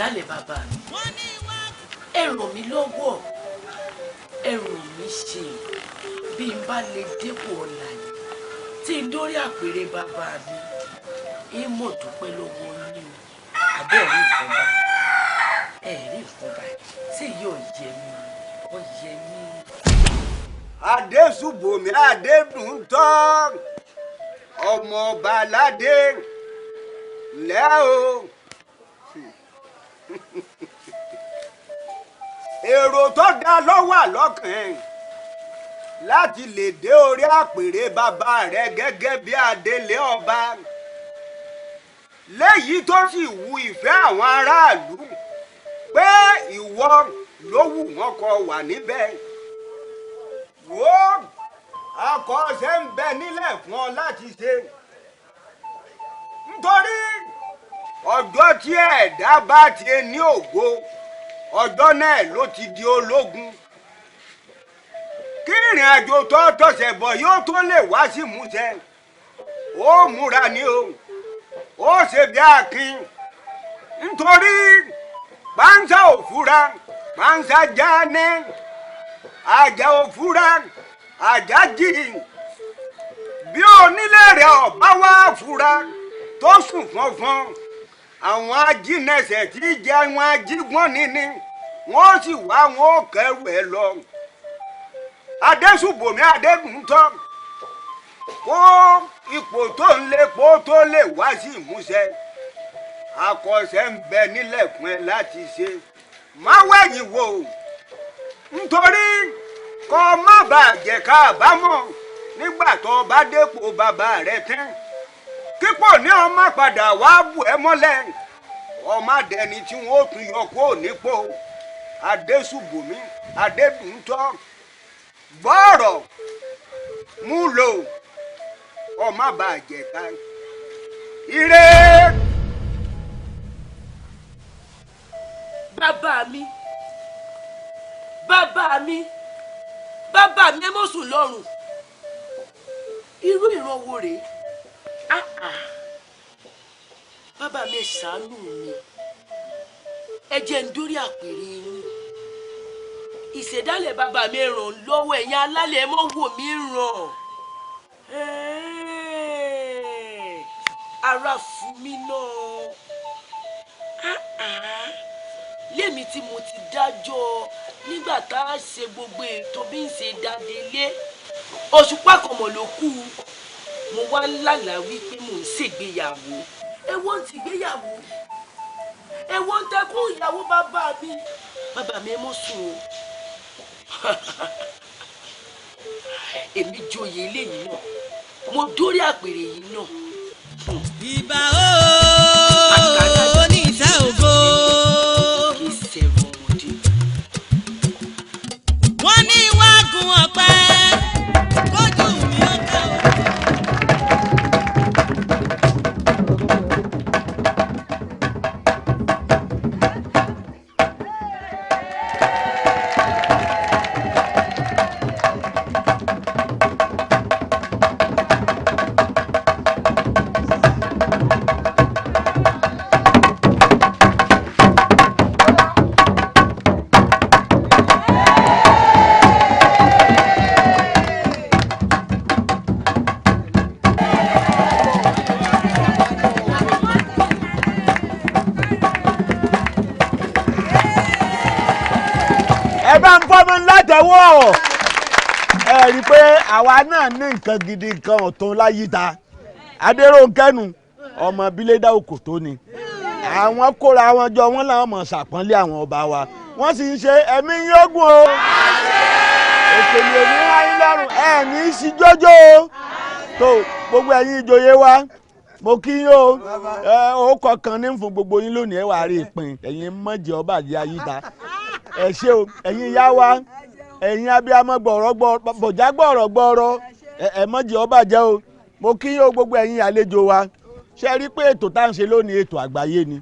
Ìṣẹ̀dálẹ̀ bàbá mi, ẹ ràn mí lọ́wọ́, ẹ ràn mí ṣe. Bí n bá lè dépò ọ̀la yìí tí n dórí àpèrè bàbá mi, ẹ mọ̀ dúpẹ́ lọ́wọ́ yín o. Àbẹ́ ẹ̀rí nǹkan bá ẹ̀rí nǹkan bá ṣé yóò yẹ mí, ó yẹ mí. Adésùbòmí Adédùntọ́, ọmọ ọba aládé lẹ́ o. Èrò tó dá ló wà lọ́kàn ẹ̀ láti lè dé orí àpèrè bàbá rẹ̀ gẹ́gẹ́ bí adélé ọba, léyìí tó sì wu ìfẹ́ àwọn aráàlú pé ìwọ ló wù wọ́n kó wà níbẹ̀. Wò ó, akọ́ṣẹ́ ń bẹ nílẹ̀ fún ọ láti ṣe, nítorí ọjọ́ tí ẹ̀dá bá ti ní ògo, ọjọ́ náà ló ti di ológun. Kí ìrìn àjò tó tọ̀sẹ̀ bọ̀ yóò tó lè wá sí ìmúṣẹ, ó múra ní o, ó ṣe bí akin, nítorí pánsá òfúra pánsá já ní, àjà òfúra àjà jì. Bí onílé rẹ̀ ọ̀bá wá fura tó sùn fọ́nfọ́n, àwọn ajínẹsẹ̀ tí jẹ́ àwọn ajígbọ́n níní, wọ́n sì wá wọn ó kẹrù ẹ lọ. Adésùbòmí Adégúntọ́, kó ipò tó ń lépo tó lè wá sí ìmúṣẹ, akọ́ṣẹ́ ń bẹ nílẹ̀ fún ẹ láti ṣe. Má wẹ̀yìn wò, nítorí kó má bàa jẹ́ ká àbámọ̀ nígbà tó bá dépò bàbá rẹ̀ tán, kípò ní ọmọ padà wá bù ẹ́ mọ́lẹ̀, ọmọ adẹni tí wọ́n ó tún yọ kó nípò. Adésùbòmí Adédùntọ́, gbọ́rọ̀ mú lò, ọmọ bàjẹ́ ká ire. Bàbá mi, bàbá mi, bàbá mi, ẹ mọ̀ sùn lọ́rùn. Irú ìran wo rèé? Bàbá mi, ẹ ṣàánú mi, ẹ jẹ́ ń dórí àpèrè yín. Ìṣẹ̀dálẹ̀ bàbá mi, ràn lọ́wọ́. Ẹ̀yin alálẹ̀, ẹ mọ̀ wò mí ràn. Ara fún mi náà lémi tí mo ti dájọ́ nígbà tá a ṣe gbogbo ètò bí n ṣe dáadé lé Òṣùpá kan mọ̀ ló kú. Mo wá ń lálàá wípé mò ń ṣègbéyàwó. Èwo ń tìgbéyàwó, èwo ń tẹkún ìyàwó? Bàbá mi, bàbá mi, ẹ mọ̀ sùn o. Èmi joyè eléyìí náà, mo dórí àpèrè yìí náà. Ìbà ooo ní ìtẹ́ ògo. Kì í ṣẹ̀rù ọmọdé. Wọ́n ní wágùn ọ̀pẹ kójú mi ó ká o. Ẹ bá ń fọ́mọ látẹ̀wọ́. Ẹ rí i pé àwa náà ní nǹkan gidi, nǹkan ọ̀tún láyíta. Adéròǹkẹ́nu ọmọ bílédà òkò tó ni àwọn kóra wọn jọ, wọn làwọn mọ̀ ṣàpọ́nlé àwọn ọba wa, wọ́n sì ń ṣe. Ẹ̀mí yín ogun o, òkèlè òní ráyín lọ́rùn, ẹ̀ ní í sí jójó o. Tó gbogbo ẹ̀yin ìjòyè wa, mo kí yín o. Ẹ ó kọkàn ní fún gbogbo yín lónìí, ẹ wàá rí ìpín ẹ̀yin mọ̀jẹ̀ ọba àjẹ́ ayíta. Ẹ ṣé o, ẹ̀yin ìyá wa, ẹ̀yin abiyamọ gbọ̀rọ̀ bọ̀já gbọ̀rọ̀ gbọ̀rọ̀, ẹ mọ̀jẹ̀ ọba jẹ́ o. Mo kí yín o, gbogbo ẹ̀yin àlejò wa. Ṣe rí pé ètò tá à ń ṣe lónìí, ètò àgbáyé ni.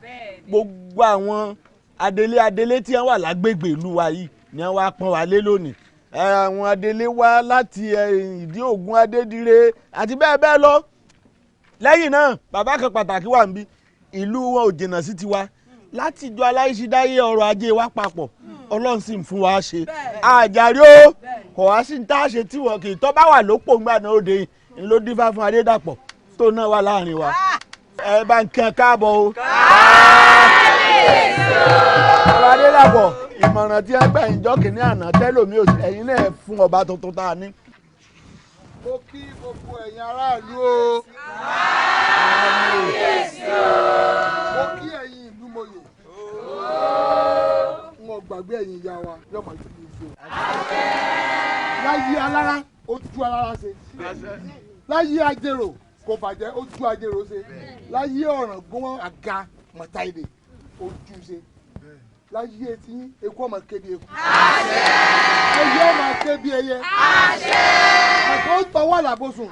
Gbogbo àwọn adelé adelé tí wọ́n wà lágbègbè ìlú wa yìí ni wọ́n wá pọ́n wa lé lónìí. Àwọn adelé wá láti ìdí Ògùn, Adédire àti bẹ́ẹ̀ bẹ́ẹ̀ lọ. Lẹ́yìn náà, bàbá kan pàtàkì wà níbí, ìlú wọn ò jìnnà sí tiwa. Látijọ́ aláìsídáyé ọrọ̀ ajé wa papọ̀, Ọlọ́run sì ń fún wa ṣe. Àjàrí o, kò wá sí ní tá a ṣe tí wọn kì í tọ́ bá wà lópò ńgbà náà ó de ń ló dífá fún Adédàpọ̀ tó náà wà láàrin wa. Ẹ bá ń kí káàbọ̀ o. Ọba Adédàpọ̀, ìmọ̀ràn tí ẹ gbà yín jọ́ kìíní àná tẹ́lòmí ẹ̀yin náà fún ọba tuntun tá a ní. Mo kí gbogbo ẹ̀yin aráàlú o. Mo kí ẹ̀yin ìlú mòye. N ò gbàgbé ẹ̀yin ìyá wa yọ̀mọ̀ ju gbogbo. Láyé alára ó tú alára ṣe. Láyé ajérò kò bàjẹ́ ó tú ajérò ṣe. Láyé ọ̀ràngún àga mọ̀táìdè ó tú ṣe. Láyé etí eku ọmọ kébi eku. Ẹyẹ ọmọ kébi ẹyẹ. Àgbọ̀ ń tọwọ́ àlàbòsùn.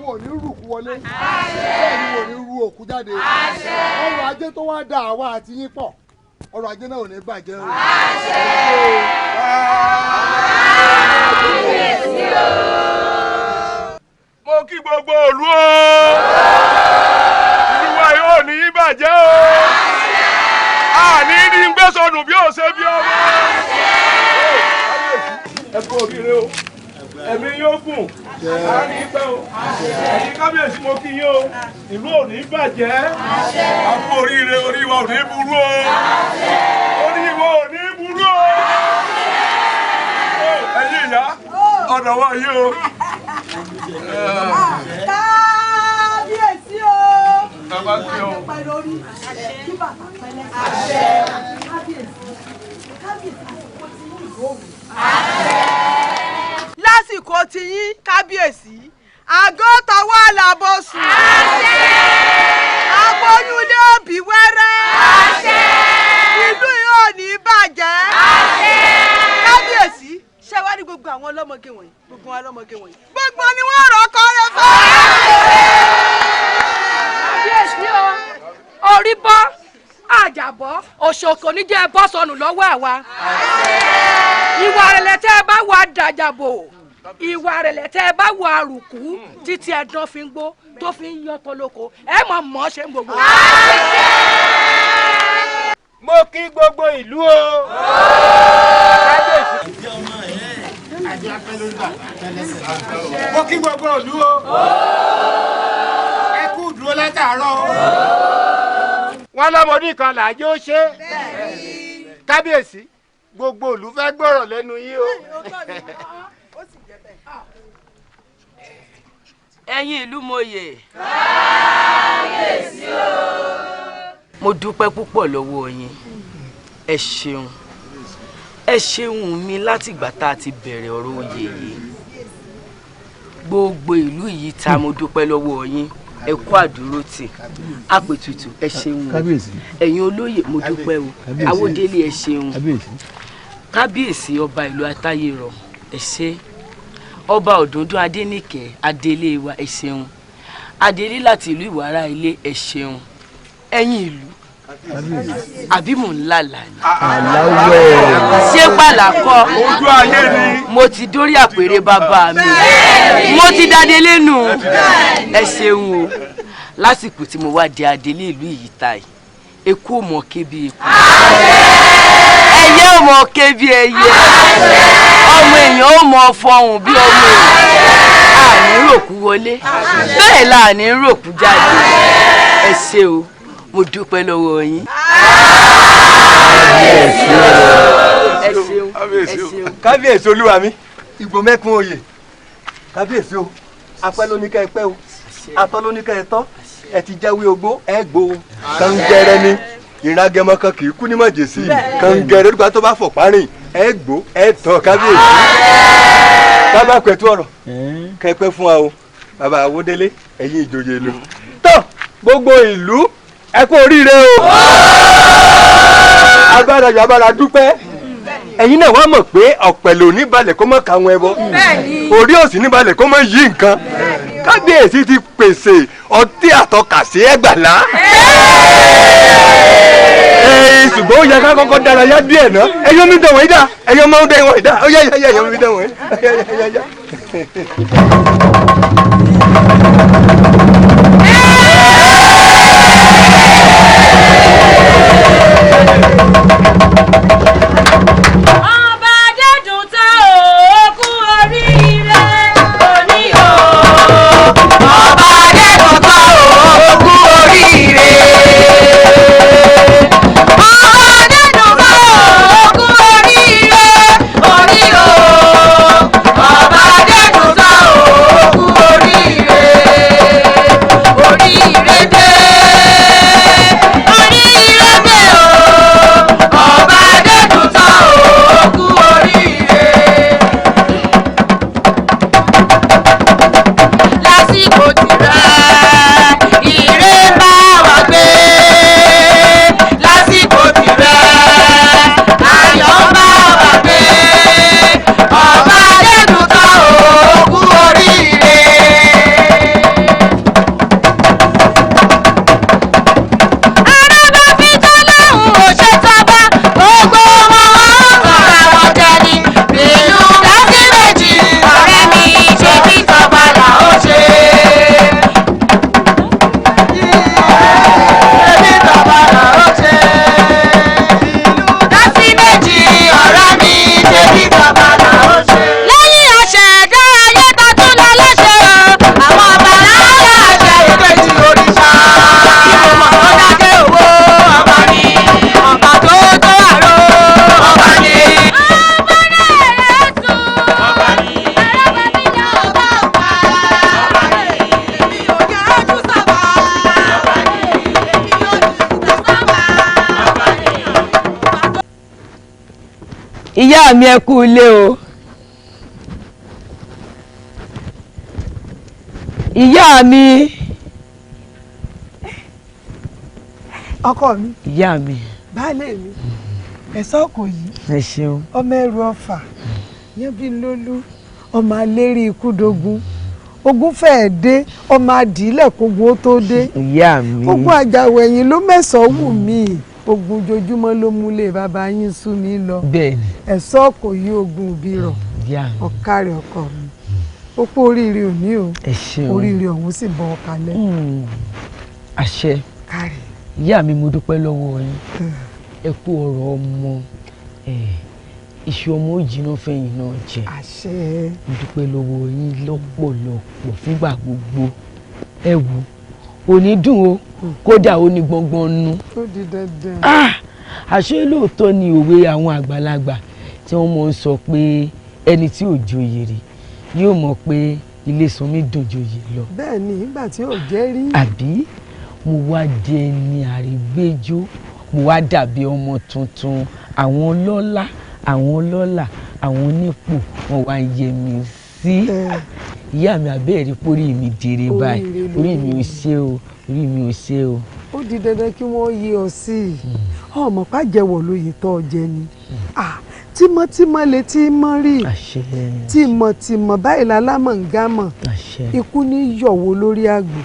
Wọn ò ní rúkú wọlé. Bẹ́ẹ̀ ni wọn ò ní rú òkú jáde. Ọrọ̀ ajé tó wá da àwa àti yín pọ̀. Ọrọ̀ ajé náà ò ní bàjẹ́ o. Mo kí gbogbo ìlú o. Ìlú wa yóò ní bàjẹ́ o. Àní ní gbé sọnù bí ó ṣe bí ọmọ. Ẹ kú oríire o, ẹ̀mí yóò gùn, àárín pẹ́ o, ẹ̀yin kábíyèsí mo kí yín o, ìlú ò ní bàjẹ́, a kú oríire, orí wa ò ní burú o, orí wa ò ní burú o. Ẹ̀yin ìyá, ọ̀dọ̀ wa yìí o. Kábíyèsí o. Bàbá kí o. Pẹ̀lú orí, kí bàtà pẹ̀lẹ́. Kábíyèsí, kábíyèsí àsìkò tí yín ìlú òwú. Lásìkò tí yín kábíyèsí, àgọ́ tọwọ́ àlàbọ̀sùn. Aboyún ilé òbí wẹ́rẹ́. Ìlú yìí ò ní bàjẹ́. Kábíyèsí, ṣé wá ní gbogbo àwọn ọlọ́mọge wọ̀nyí, gbogbo àwọn ọlọ́mọge wọ̀nyí. Gbogbo ni wọ́n rọ̀ kọ́rẹ́ fún. Kábíyèsí o, orí bọ́, àjàbọ́, òṣòkò ní jẹ́ bọ́ sọnù lọ́wọ́ àwa. Ìwà ìrẹ̀lẹ̀ tẹ́ ẹ bá wà dàjàbò, ìwà ìrẹ̀lẹ̀ tẹ́ ẹ bá wà àrùkù títí ẹ̀dán fi ń gbó tó fi ń yọtọ̀ lóko, ẹ mọ̀ mọ́ ṣe ń gbogbo. Mo kí gbogbo ìlú o. Mo kí gbogbo ìlú o. Ẹ kú dúró látàárọ̀ o. Wọ́n lọ́mọdé kan làjọ ṣe. Kábíyèsí, gbogbo ìlú fẹ́ gbọ́rọ̀ lẹ́nu yín o. Ẹ̀yin ìlú mòye. Kábíyèsí o. Mo dúpẹ́ púpọ̀ lọ́wọ́ yín. Ẹ ṣeun. Ẹ ṣeun mi látìgbà tá a ti bẹ̀rẹ̀ ọ̀rọ̀ oyè yìí. Gbogbo ìlú yìí ta mo dúpẹ́ lọ́wọ́ yín. Ẹ kú àdúrótì. Àpètùtù ẹ ṣeun. Ẹ̀yin olóyè mo dúpẹ́ o. Awódélé ẹ ṣeun. Kábíyèsí ọba ìlú Atáyérọ̀ ẹ ṣé. Ọba Ọ̀dúndún Adéníkẹ́ Adélé wa ẹ ṣeun. Adélé láti ìlú Ìwàrà Ilé ẹ ṣeun. Ẹ̀yin ìlú, àbí mò ń lálàá ni. Ṣé pàlàkọ́? Ojú ayé ni. Mo ti dórí àpèrè bàbá mi. Mo ti dádé lẹ́nu. Ẹ ṣeun o. Lásìkò tí mo wá di adélé ìlú Ìyíta yìí, eku ò mọ̀ ké bí eku. Ẹyẹ ò mọ̀ ké bí ẹyẹ. Ọmọ èèyàn ò mọ̀ fọhùn bí ọmọ èèyàn. Àní ròkú wọlé. Bẹ́ẹ̀ la àní ròkú jáde. Ẹ ṣé o. Mo dúpẹ́ lọ́wọ́ yín. Ẹ ṣeun, ẹ ṣeun. Kábíyèsí olúwa mi, ìgbò mẹ́kun oyè. Kábíyèsí o, apẹ́ ló ní ká ẹ pẹ́ o, atọ́ ló ní ká ẹ tọ́, ẹ ti jáwé ogbó, ẹ gbó o. Kàngẹrẹ ni, ìragẹmọ kan kì í kú ní mọ̀jẹ̀sí. Kàngẹrẹ olùkọ́ tó bá fọ̀ parin, ẹ gbó, ẹ tọ́ kábíyèsí. Bàbá pẹ̀tù ọ̀rọ̀, kẹ́ ẹ pẹ́ fún wa o, bàbá Awódélé, ẹ̀yin ìjòyè ìlú. Tọ́ gbogbo ìlú, ẹ kú oríire o. Agbára yọ agbára dúpẹ́. Ẹ̀yin náà wá mọ̀ pé ọ̀pẹ̀lẹ̀ ò ní balẹ̀ kó mọ̀ káwọn ẹbọ. Orí òsì ní balẹ̀ kó mọ̀ yí nǹkan. Kábíyèsí ti pèsè ọtí àtọkà sí ẹgbàlá. Ṣùgbọ́n ó yẹ ká kọ́kọ́ dárayá díẹ̀ ná. Ẹyọ mi dán wọ̀nyí dá. Ẹyọ máa ń dán wọ̀nyí dá. Ó yá yá yá ẹyọ mi dán wọ̀nyí. Yá yá yá. Ìyá mi, ẹ kú ilé o. Ìyá mi. Ọkọ mi. Ìyá mi. Baálé mi, ẹ̀sọ́ kò yí. Ẹ ṣeun. Ọmọ ẹrù ọfà yẹn bí lólú, ọmọ alérí ikú dogun, ogun fẹ́ẹ̀ dé, ọmọ adìílẹ̀ kógun ó tó dé. Ìyá mi. Ogun àjàwọ̀ ẹ̀yìn ló mẹ́sàn-án wù mí, ogun ojoojúmọ́ ló múlé bàbá yín sú mi lọ. Bẹ́ẹ̀ni. Ẹ̀sọ́ kò yí, ogun òbí rọ̀. Ìyá mi. Ọ̀kárẹ̀ ọkọ mi, ó kú oríire òní o. Ẹ ṣeun. Oríire ọ̀hún sì bọ̀ ọ̀kalẹ̀. Àṣẹ. Kárẹ̀. Ìyá mi, mo dúpẹ́ lọ́wọ́ yín, ẹ kú ọ̀rọ̀ ọmọ. Iṣu ọmọ ó jiná fẹ́yìn náà jẹ. Àṣẹ. Mo dúpẹ́ lọ́wọ́ yín lọ́pọ̀lọpọ̀ fúngbà gbogbo. Ẹ wò, òní dùn o, kódà ó ní gbọ̀ngbọ̀n nu. Ó di dandan. Ah! Àṣé lóòótọ́ ni òwe àwọn àgbàlagbà tí wọ́n mọ̀ ń sọ pé ẹni tí ò joyè rí yóò mọ̀ pé ilé sanmi dùn joyè lọ. Bẹ́ẹ̀ ni, ìgbà tí ò jẹ́ rí. Àbí mo wá di ẹni àrígbéjó, mo wá dàbí ọmọ tuntun. Àwọn ọlọ́lá, àwọn ọlọ́lá, àwọn onípò, wọn wá ń yẹ mi sí. Ìyá mi, àbẹ́ẹ̀rí pórí mi dèrè báyìí. Orí mi ò ṣe o, orí mi ò ṣe o. Ó di dandan kí wọ́n yí ọ sí i. Ọmọ pàjẹwọ̀ lóye tó ọ jẹ ni. Ah, tímọ́tímọ́ létí mọ́ rí, tímọ̀tímọ̀ báyìí lálámọ̀ ń gámọ̀. Ikú ní yọ̀wọ̀ lórí àgbò,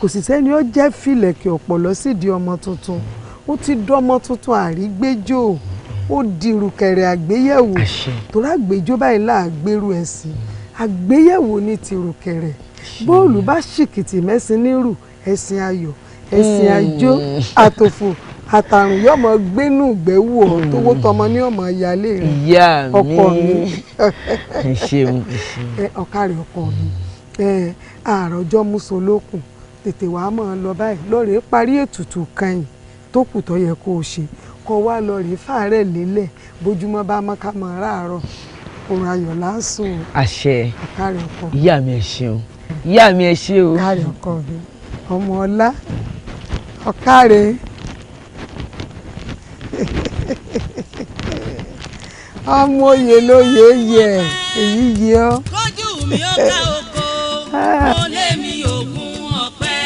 kò sì sẹ́ni ó jẹ́ fìlẹ̀kì ọ̀pọ̀lọ́ sì di ọmọ tuntun. Ó ti dọ́mọ tuntun àrígbéjò, ó di ìrùkẹ̀rẹ̀ àgbéyẹ̀wò, torí àgbéjò báyìí là á gbèrú ẹ̀sìn àgbéyẹ̀wò ní tìrùkẹ̀rẹ̀. Bóòlù bá ṣìkìtì mẹ́sìn nírù, ẹ̀sìn ayọ̀, ẹ̀sìn àjò, àtòfò àtàrùn yọmọ gbénú gbẹ́wò ọ, tówó tọmọ ní ọmọ ìyálé rẹ. Ìyá mi. Ọkọ mi. Ẹ ṣeun, ẹ ṣeun. Ẹ ọ̀kàrẹ̀ ọkọ mi, ẹ àròjọ musolókun, tètè wàá mọ̀ ọ́ lọ báyìí lọ́ọ̀rẹ́ parí ètùtù kẹyìn tó kù tó yẹ kó o ṣe, kó wá lọ rèé fàárẹ̀ lélẹ̀. Bójúmọ́ bá mọ́, ká mọ́ ráàárọ̀, oorun ayọ̀ lásùn. Àṣẹ. Ọ̀kàrẹ̀ ọkọ mi. Ìyá mi, ẹ ṣeun. Ìyá mi, ẹ ṣe o. Ọ̀kàrẹ̀ ọkọ mi, ọmọ ọlá, ọ̀kàrẹ̀, ọmọ oyè lóye yẹ, èyí yẹ ọ́. Kójú mi ó ká oko, mo lé mi ògùn ọ̀pẹ.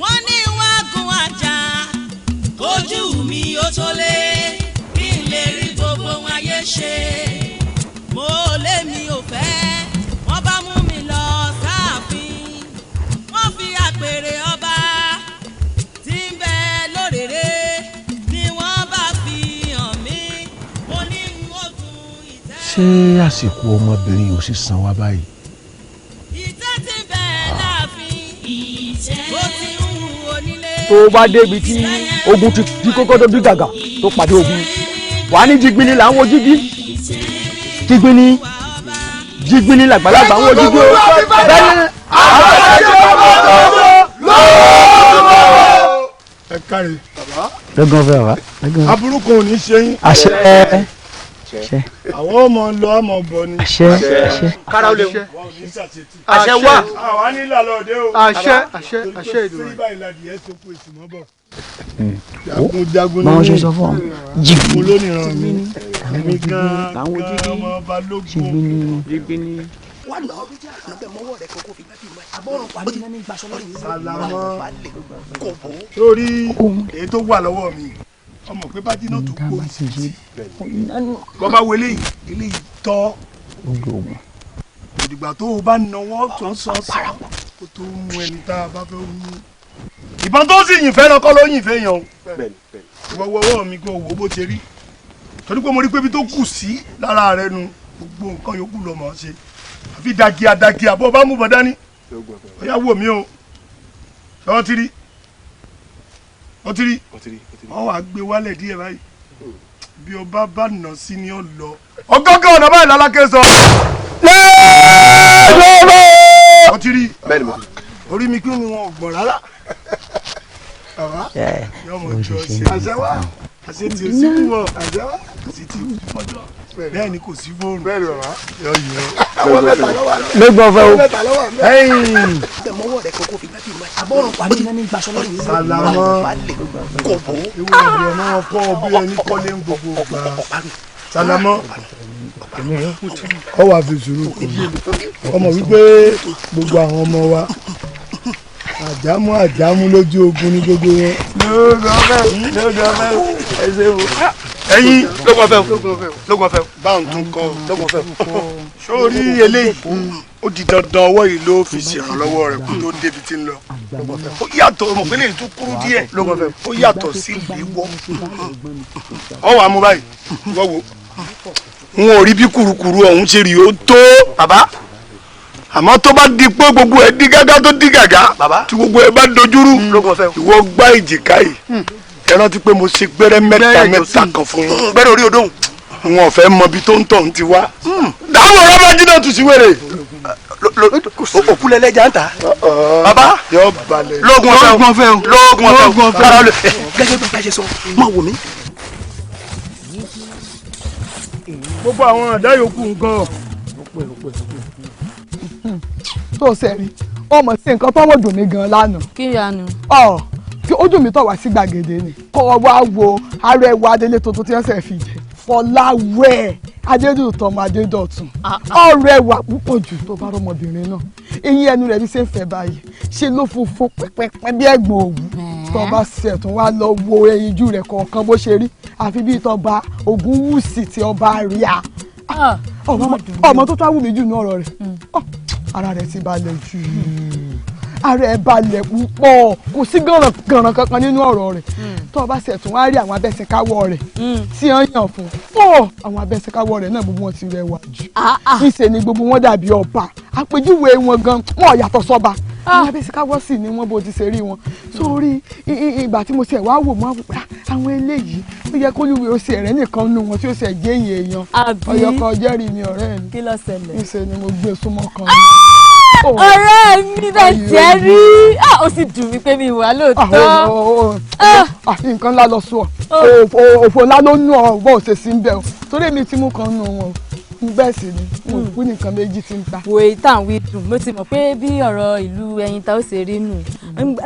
Wọ́n ní wá gun ajá, kójú mi ó tó lé, kí n lè rí gbogbo wọn ayé ṣe. Mo lé mi ò fẹ́, wọ́n bá mú mi lọ sáàfin. Wọ́n fi àpèrè ọba tí ń bẹ lórèrè ni wọ́n bá fi hàn mí. Mo ní n ó gun ìtẹ́. Ṣé àsìkò ọmọbìnrin yóò sì san wá báyìí? Ìtẹ́ tí ń bẹ láàfin, bó ti ń hu onílé. Tó bá débi tí ogun ti di kókó tó bí gàgà tó pàdé ogun, wà ní jigbini là ń wo jígí, jigbini jigbini làgbàlagbà ń wo jígí o, bẹ́ẹ̀ ni. Ẹ káre. Lọ́gán fẹ́ wá. Aburú kan ò ní ṣe yín. Àṣẹ. Àṣẹ. Àwọn ọmọ lọ ọmọ bọ ni. Àṣẹ. Àṣẹ. Kára ó léwu. Àṣẹ wà. Àwa nílò àlọ́ òde o. Àṣẹ, àṣẹ, àṣẹ Ìdùnnú. Ìdùnnú. Torí báyìí la dìé tó kó èsì mọ́ bọ̀. Jagunjagun Báwọn ni ṣe mí. sọ fún ọ. Mo lónìí mi. Èmi gan-an ọmọ balógun. Jigbini. Wà lọ lọbẹ mọ́wọ́ rẹ kókó fi àbọrùn wà ní ní gbaṣọ lọ́rùn. Sàlámọ́. Sórí èyí tó wà lọ́wọ́ mi, ọmọ pé bá jiná tó kó bọ́bá wo eléyìí, eléyìí tọ́ ìdìgbà tó o bá nawọ́ tó ń sọ sọ kó tó mú ẹni tá a bá fẹ́ mú. Ìbọn tó sì yìn fẹ́ lọ́kọ́ ló yìn fẹ́ yàn o. Ìwọ wo ọwọ́ mi kó o wò ó bó ṣe rí, torí pé mo rí pé ibi tó kù sí lára rẹ nu, gbogbo nǹkan yòókù lọ mọ̀ ọ́ ṣe, àfi dagia dagia bó o bá mú bọ̀ dání. Ó yá, wò mí o, ṣé wọ́n ti rí? Ó ti rí, wọ́n wàá gbé wálẹ̀ díẹ̀ báyìí, bí o bá bá nà sí ni ó lọ. Ọgọ́gọ́ ọ̀nà báyìí lálákẹ́ sọ. Lẹ́ẹ̀lọ́rọ̀. Ó ti rí orí mi kí ni wọn ò gbọ̀n rárá. Bàbá yọmọ jọ ṣe àṣẹ wá, àṣẹ tí o sí fún ọ, àṣẹ wá, àṣẹ tí o sí fọjọ́, bẹ́ẹ̀ ni kò sí fóònù. Yọ yọ. Lọ́gbọ̀n fẹ́ o. Mọ́wọ́ rẹ kókó fi àbọrùn wà ní ní gbaṣọ lọ́rùn. Sàlámọ́. Ewu ọ̀bùrọ̀ náà kọ́ ọ bí ẹni kọ́lé ń gbogbo gbà. Sálámọ́ ọ wà fi sùúrù ọmọ wípé gbogbo àwọn ọmọ wa àjámú àjámú lójú ogun ní gbogbo wọn. Lóògùn ọ̀fẹ́ lóògùn ọ̀fẹ́ ẹ ṣe wo. Ẹyin lóògùn ọ̀fẹ́ lóògùn ọ̀fẹ́ bá ń tún kọ lóògùn ọ̀fẹ́. Sórí eléyìí ó di dandan ọwọ́ yìí ló fi ṣèrànlọ́wọ́ rẹ̀ kó tó débi tí ń lọ. Ó yàtọ̀ ọmọ pé lè tún kúrú díẹ̀ ó yàtọ̀ sí ìléwọ́. Ọwọ́ àmú báyìí wọ́n wo. N ò rí bí kùrukùru ọ̀hún ṣe rí o tó. Bàbá àmọ́ tó bá di pé gbogbo ẹ̀ dí gágá tó dí gàgá tí gbogbo ẹ̀ bá dojúrú ìwọ gbá ìjìká yìí ẹ rántí pé mo ṣe gbẹ́rẹ́ mẹ́ta mẹ́ta kan fún yín. Gbẹ́rẹ́ orí odò n ò fẹ́ mọ ibi tó ń tọ̀ ń ti wá. Dáhùn ọ̀rọ̀ bá jiná tù sí wèrè. Òkú lẹ́lẹ́jà ń ta. Bàbá yóò balẹ̀. Lóògùn ọ̀fẹ́ o lóògùn ọ̀fẹ́ o gẹ́gẹ́ bí a ṣe sọ máa wò mí. Gbogbo àwọn ọ̀dá yòókù nǹkan. Tó ṣe rí ọmọ sí nǹkan tó wọ́n dùn mí gan lánàá. Kí ni àná. Ọ tí ó dùn mí tọ̀ wá sí gbàgede ni kọ́ ọ wá wo arẹwà adélé tuntun tí wọ́n ṣe fi jẹ Fọláwẹ́ Adédọ̀tun ọmọ Adédọ̀tun ọrẹwà púpọ̀ jù tó bá rọmọbìnrin náà eyín ẹnu rẹ̀ bí ṣe ń fẹ́ báyìí ṣe ló funfun pẹ́pẹ́pẹ́ bí ẹ̀gbọ̀n òwú tó bá ṣe tún wá lọ wo eyínjú rẹ̀ kọ̀ọ̀kan bó ṣe rí àfi bí tọba Ògúnwùsì tí ọba ríà ọmọ tó tó wù mí jù ní ọ̀rọ̀ rẹ̀ ara rẹ̀ ti balẹ̀ jù ara ẹ̀ balẹ̀ púpọ̀ kò sí gànràn kankan nínú ọ̀rọ̀ rẹ̀ tó o bá ṣe tún wá rí àwọn abẹ́sẹ̀káwọ́ rẹ̀ tí wọ́n yàn fún ọ àwọn abẹ́sẹ̀káwọ́ rẹ̀ náà gbogbo wọn ti rẹwà jù níṣẹ́ ni gbogbo wọn dàbí ọba àpèjúwe wọn gan wọn yàtọ̀ sọ́ba àwọn abẹ́sẹ̀káwọ́ sì ni wọ́n bó ti ṣe rí wọn sórí ìgbà tí mo ṣe wá wò mọ́ àwọn eléyìí ó yẹ kólúwe ó ṣe ẹ̀rẹ́ nìkan nù wọn tí ó ṣe jẹ́ èèyàn ọ̀yọ̀kọ̀ jẹ́rìí mi ọ̀rẹ́ mi kí ló ṣẹlẹ̀ níṣẹ́ ni mo gbé súnmọ́ kan. Ọ̀rẹ́ mi bẹ́ẹ̀ tiẹ̀ rí ó sì dùn mí pé mi wà lóòótọ́. Nǹkan ńlá lọ sọ òfò ńlá ló nù ọ bó ṣe sí ń bẹ o torí èmi tí mú kan nù wọn bẹ́ẹ̀ sì ni mo kú nìkan méjì tí ń ta. Wo èyí tá à ń wí dùn mo ti mọ̀ pé bí ọ̀rọ̀ ìlú Ẹyinta ó ṣe rí nù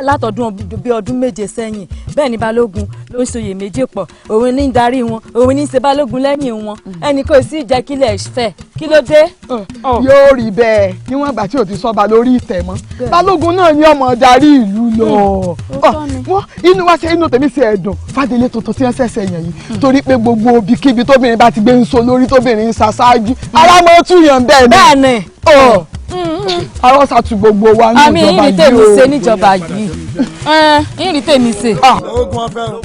látọdún bí ọdún 7 sẹ́yìn bẹ́ẹ̀ ni Balógun ló ń ṣoyè méjì pọ̀ òun ní ń darí wọn òun ní ń ṣe Balógun lẹ́yìn wọn ẹnì kò sí jẹ́ kílẹ̀ fẹ́ kí ló dé. Yóò rí bẹ́ẹ̀ níwọ̀n ìgbà tí ò ti sọ́ba lórí ìtẹ̀ mọ́ Balógun náà ni ọmọ darí ìlú lọ wọ́n inú wa ṣe inú tèmi ṣe ẹ̀dùn Fádélé tuntun tí wọ́n ṣẹ̀ṣẹ̀ yàn yìí torí pé gbogbo ibikíbi tóbìnrin bá ti gbé ń so lórí tóbìnrin ń ṣaṣáájú ara mọ túyàn bẹ́ẹ̀ ni. Bẹ́ẹ̀ ni. Ara ṣàtú gbogbo wa ní ìjọba yìí o. Àmì ìrì tèmi ṣe níjọba yìí ìrì tèmi ṣe. Ogun ọ̀fẹ́ o.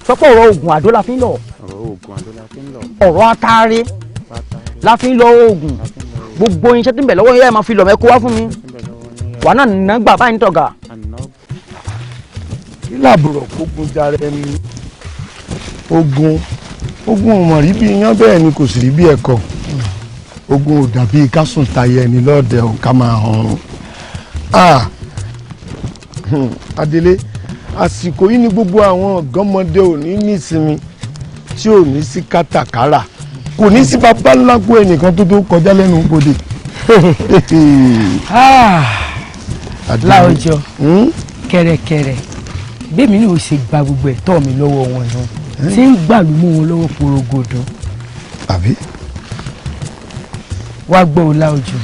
Sọpọ̀ ọ̀rọ̀ oògùn àdó la fi ń lọ. Ọ̀rọ̀ atare la fi ń lọ oògùn. Gbogbo irinṣẹ́ tí ń bẹ lọ́wọ́ yẹn máa fi lọ̀ mẹ́kó wá fún mi. Wà náà nà gbà báyìí tọ̀gà. Kí làbùrọ̀ kógun jara ẹni ogun ogun ò mọ̀ rí bí iyán bẹ́ẹ̀ ni kò sì rí bí ẹ̀kọ́. Ogun ò dàbí kásùn tayẹ ẹni lọ́ọ̀dẹ̀ ò ká máa hàn án. Adélé àsìkò yìí ni gbogbo àwọn ọ̀gọ́mọdé ò ní nísinmi tí ò ní sí kátàkárà kò ní sí bàbá ńlá kó ẹnìkan tó tó kọjá lẹ́nu bodè. Láwùjọ kẹ̀rẹ̀kẹ̀rẹ̀ bẹ́ẹ̀mi ni ò ṣe gba gbogbo ẹ̀tọ́ mi lọ́wọ́ wọn náà tí ń gbàlú mú wọn lọ́wọ́ porogodo. Àbí. Wá gbọ́ ọ Láwùjọ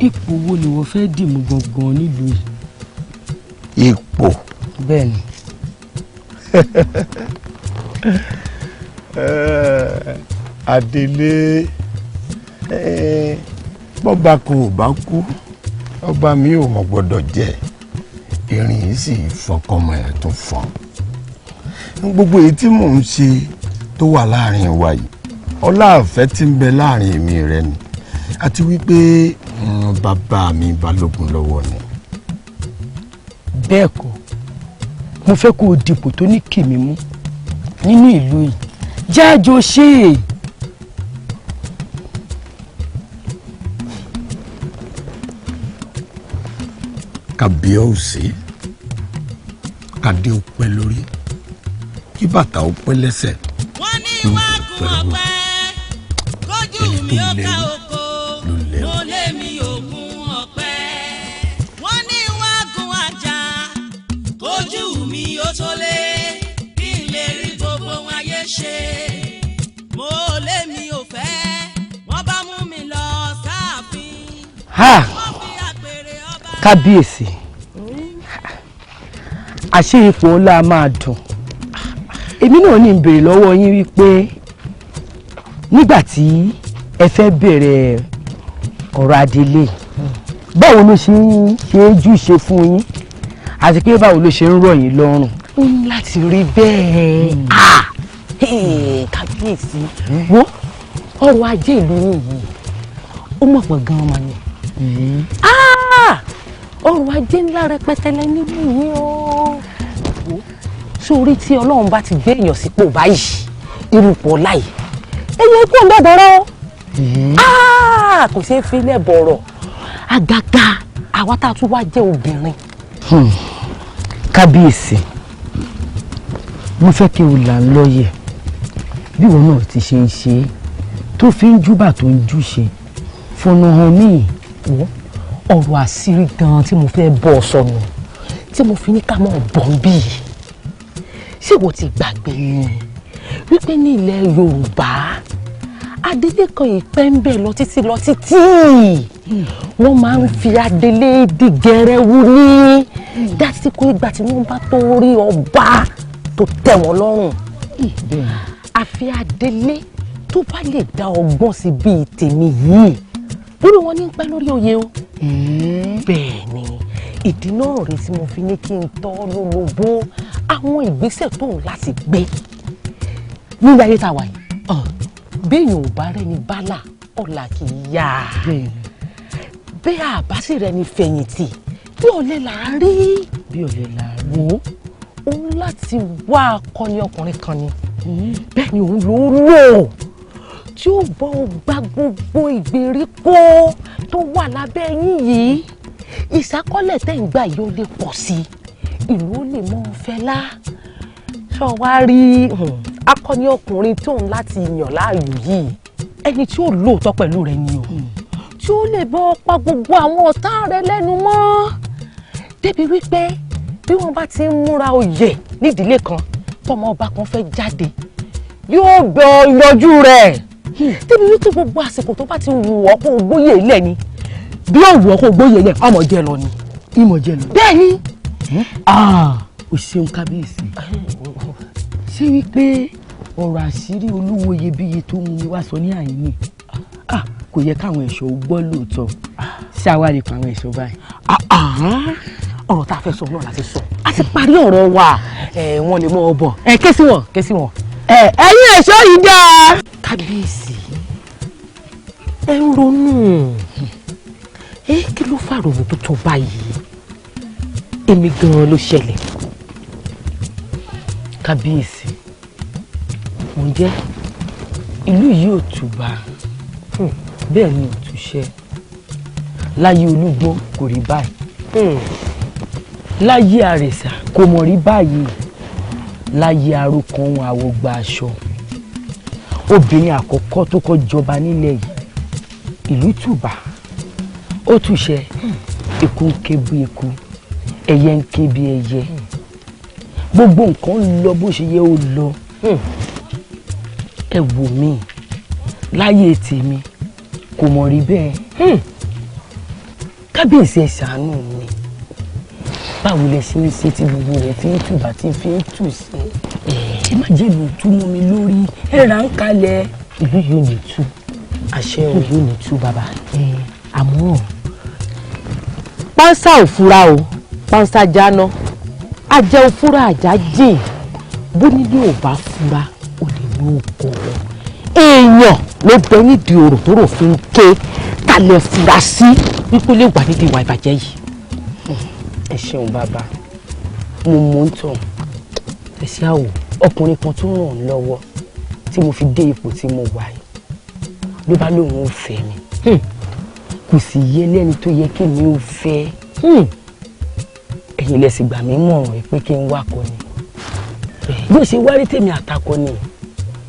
ipò wo ni wọ́n fẹ́ dìmú gangan nílùú yìí? Ipò. Bẹ́ẹ̀ni. Adélé bọ́ba kan ò bá kú ọba mi ò mọ̀ gbọ́dọ̀ jẹ́ erin yìí sì fọkànmọ́ ẹ̀ tó fọ́n gbogbo èyí tí mò ń ṣe tó wà láàrin wa yìí ọlá àfẹ́ tí ń bẹ láàrin èmi rẹ ni àti wípé bàbá mi Balógun lọ́wọ́ ni. Bẹ́ẹ̀ kọ́ mo fẹ́ kó o dipò tó ní kìmí mú nínú ìlú yìí jáàjò ṣe é. Kàbíọ́sì kàdé ó pẹ́ lórí kí bàtà ó pẹ́ lẹ́sẹ̀ Wọ́n ní wágùn ọ̀pẹ kójú mi ó ká oko mo lé mi ògùn ọ̀pẹ. Kábíyèsí, àṣé ipò ọlá máa dùn. Èmi náà ní ń béèrè lọ́wọ́ yín wípé nígbà tí ẹ fẹ́ bẹ̀rẹ̀ ọ̀rọ̀ adelé, báwo ló ṣe ń ṣe é jù ṣe fún yín, àti pé báwo ló ṣe ń rọ̀ yín lọ́rùn. Ó ní láti rí bẹ́ẹ̀. Kábíyèsí, wo ọrọ̀ ajé ìlú yìí ó mọ̀ pọ̀ gan-an mà ní. Ọrọ̀ ajé ńlá rẹpẹtẹ lẹ nílùú yìí o. Sórí tí Ọlọ́run bá ti gbé èèyàn sípò báyìí, irúpọ̀ láì èyí kú ọ̀dọ́ bọ̀rọ̀ o. Kò ṣeé fi ilẹ̀ bọ̀rọ̀, àgàgà àwa tá a tún wá jẹ́ obìnrin. Kábíyèsí, mo fẹ́ kí o là ń lọ́yẹ̀ bí ìwọ náà ti ṣe ń ṣe tó fi ń júbà tó ń júṣe fọnà hàn mí. Ọ̀rọ̀ àṣírí gan-an tí mo fẹ́ bọ́ ọ sọnù tí mo fi ní ká mọ̀ bọ̀ ń bí yìí, ṣé ìwọ ti gbàgbé ni wípé ní ilẹ̀ Yorùbá adelé kan ìpẹ́ ń bẹ̀ lọ títí lọ títí, wọ́n máa ń fi adelé dìgẹrẹwu ní dásìkò ìgbà tí wọ́n bá tó rí ọba tó tẹ́ wọn lọ́rùn. Àfi adelé tó bá lè dá ọgbọ́n sí bíi tèmi yìí, irú wọn ní pẹ́ lórí oyè o. Bẹ́ẹ̀ ni ìdí náà rèé tí mo fi ní kí n tọ́ lólobó àwọn ìgbésẹ̀ tó ń láti gbé nílé ayé tá a wà yìí. Béèyàn ò bá rẹ́ni bálà, ọ̀la kì í yá. Bẹ́ẹ̀ àbá sì rẹ́ni fẹ̀yìntì, bí ọ̀lẹ là á rí. Bí ọ̀lẹ là á rí. Wò ó, òun láti wá akọni ọkùnrin kan ni. Bẹ́ẹ̀ ni òun ló lò tí ó bọ́ ọ gba gbogbo ìgbèríko tó wà lábẹ́ yín yìí. Ìsákọ́lẹ̀ tẹ́ ń gbà yìí ó lè pọ̀ sí i, ìlú ó lè mọ́ ọ fẹ́lá. Ṣọ wá rí akọni ọkùnrin tó ń láti yàn láàyò yìí, ẹni tí ó lóòótọ́ pẹ̀lú rẹ ni o, tí ó lè bọ́ pa gbogbo àwọn ọ̀tá rẹ lẹ́nu mọ́, débi wípé bí wọ́n bá ti ń múra oyè nídìílé kan, tọmọ ọba kan fẹ́ jáde, yóò bẹ yọjú rẹ̀, débi wípé gbogbo àsìkò tó bá ti wù ọ́ kó gbóyè ilẹ̀ ni, bí ó wù ọ́ kó gbóyè ilẹ̀, ọmọ jẹ lọ ni. Ìmọ̀ jẹ lọ. Bẹ́ẹ̀ ni. O ṣeun kábíyèsí. Ṣé wípé ọ̀rọ̀ àṣírí olówó iyebíye tó mú mi wá sọ ní àyín ni kò yẹ káwọn ẹ̀ṣọ́ gbọ́ lóòótọ́? Ṣé àwa lè pa àwọn ẹ̀ṣọ́ báyìí? Ọ̀rọ̀ tá a fẹ́ sọ náà la ti sọ, a ti parí ọ̀rọ̀ wa. Wọ́n lè mọ ọ bọ̀, ké sí wọn, ké sí wọn. Ẹ̀yin ẹ̀ṣọ́ yìí dáa. Kábíyèsí, ẹ ń ronú, kí ló fà ronú tó tó báyìí? Èmi gan-an ló ṣẹlẹ̀. Kábíyèsí, ǹjẹ́ ìlú yìí ò tùbà, bẹ́ẹ̀ ni ò túṣẹ́. Láyé Olúgbọ́n kò rí báyìí, láyé Àrẹ̀sà kò mọ̀ rí báyìí, láyé Arókan ohun àwògbà aṣọ, obìnrin àkọ́kọ́ tó kọ́ jọba nílẹ̀ yìí, ìlú tùbà, ó túṣẹ́. Eku ń ké bí eku, ẹyẹ ń ké bí ẹyẹ, gbogbo nǹkan ń lọ bó ṣe yẹ ó lọ. Ẹ wò mí, láyé tèmi kò mọ̀ rí bẹ́ẹ̀. Kábíyèsí, ẹ ṣàánú mi. Báwo lẹ ṣe ń ṣe tí gbogbo rẹ̀ fi ń tùbà tí fi ń tù sí? Ẹ má jẹ́ ìlú tú mọ́ mi lórí, ẹ rà ń kalẹ̀. Ìlú yìí ò ní tú. Àṣẹ o. Ìlú yìí ò ní tú bàbá. Àmọ́ pánsá ò fura o, pánsá jáná, ajá ò fura, àjá jìn. Bó nílé ò bá fura, ó lè ní oko. Èèyàn ló bẹ nídìí ọ̀rọ̀ tó rò fi ń ké kalẹ̀ fura sí wípé lè wà nídìí ìwà ìbàjẹ́ yìí. Ẹ ṣeun bàbá, mo mọ̀ ń tàn. Ẹ ṣe àwò ọkùnrin kan tó ràn án lọ́wọ́ tí mo fi dé ipò tí mo wà yìí, ló bá lóun ò fẹ́ mi. Kò sì yẹ lẹ́ni tó yẹ kí mi ò fẹ́. Ẹ̀yin lẹ sì gbà mí mọ̀ràn pé kí n wá kọ ni. Bí ó ṣe wárí tèmi àtakọ ni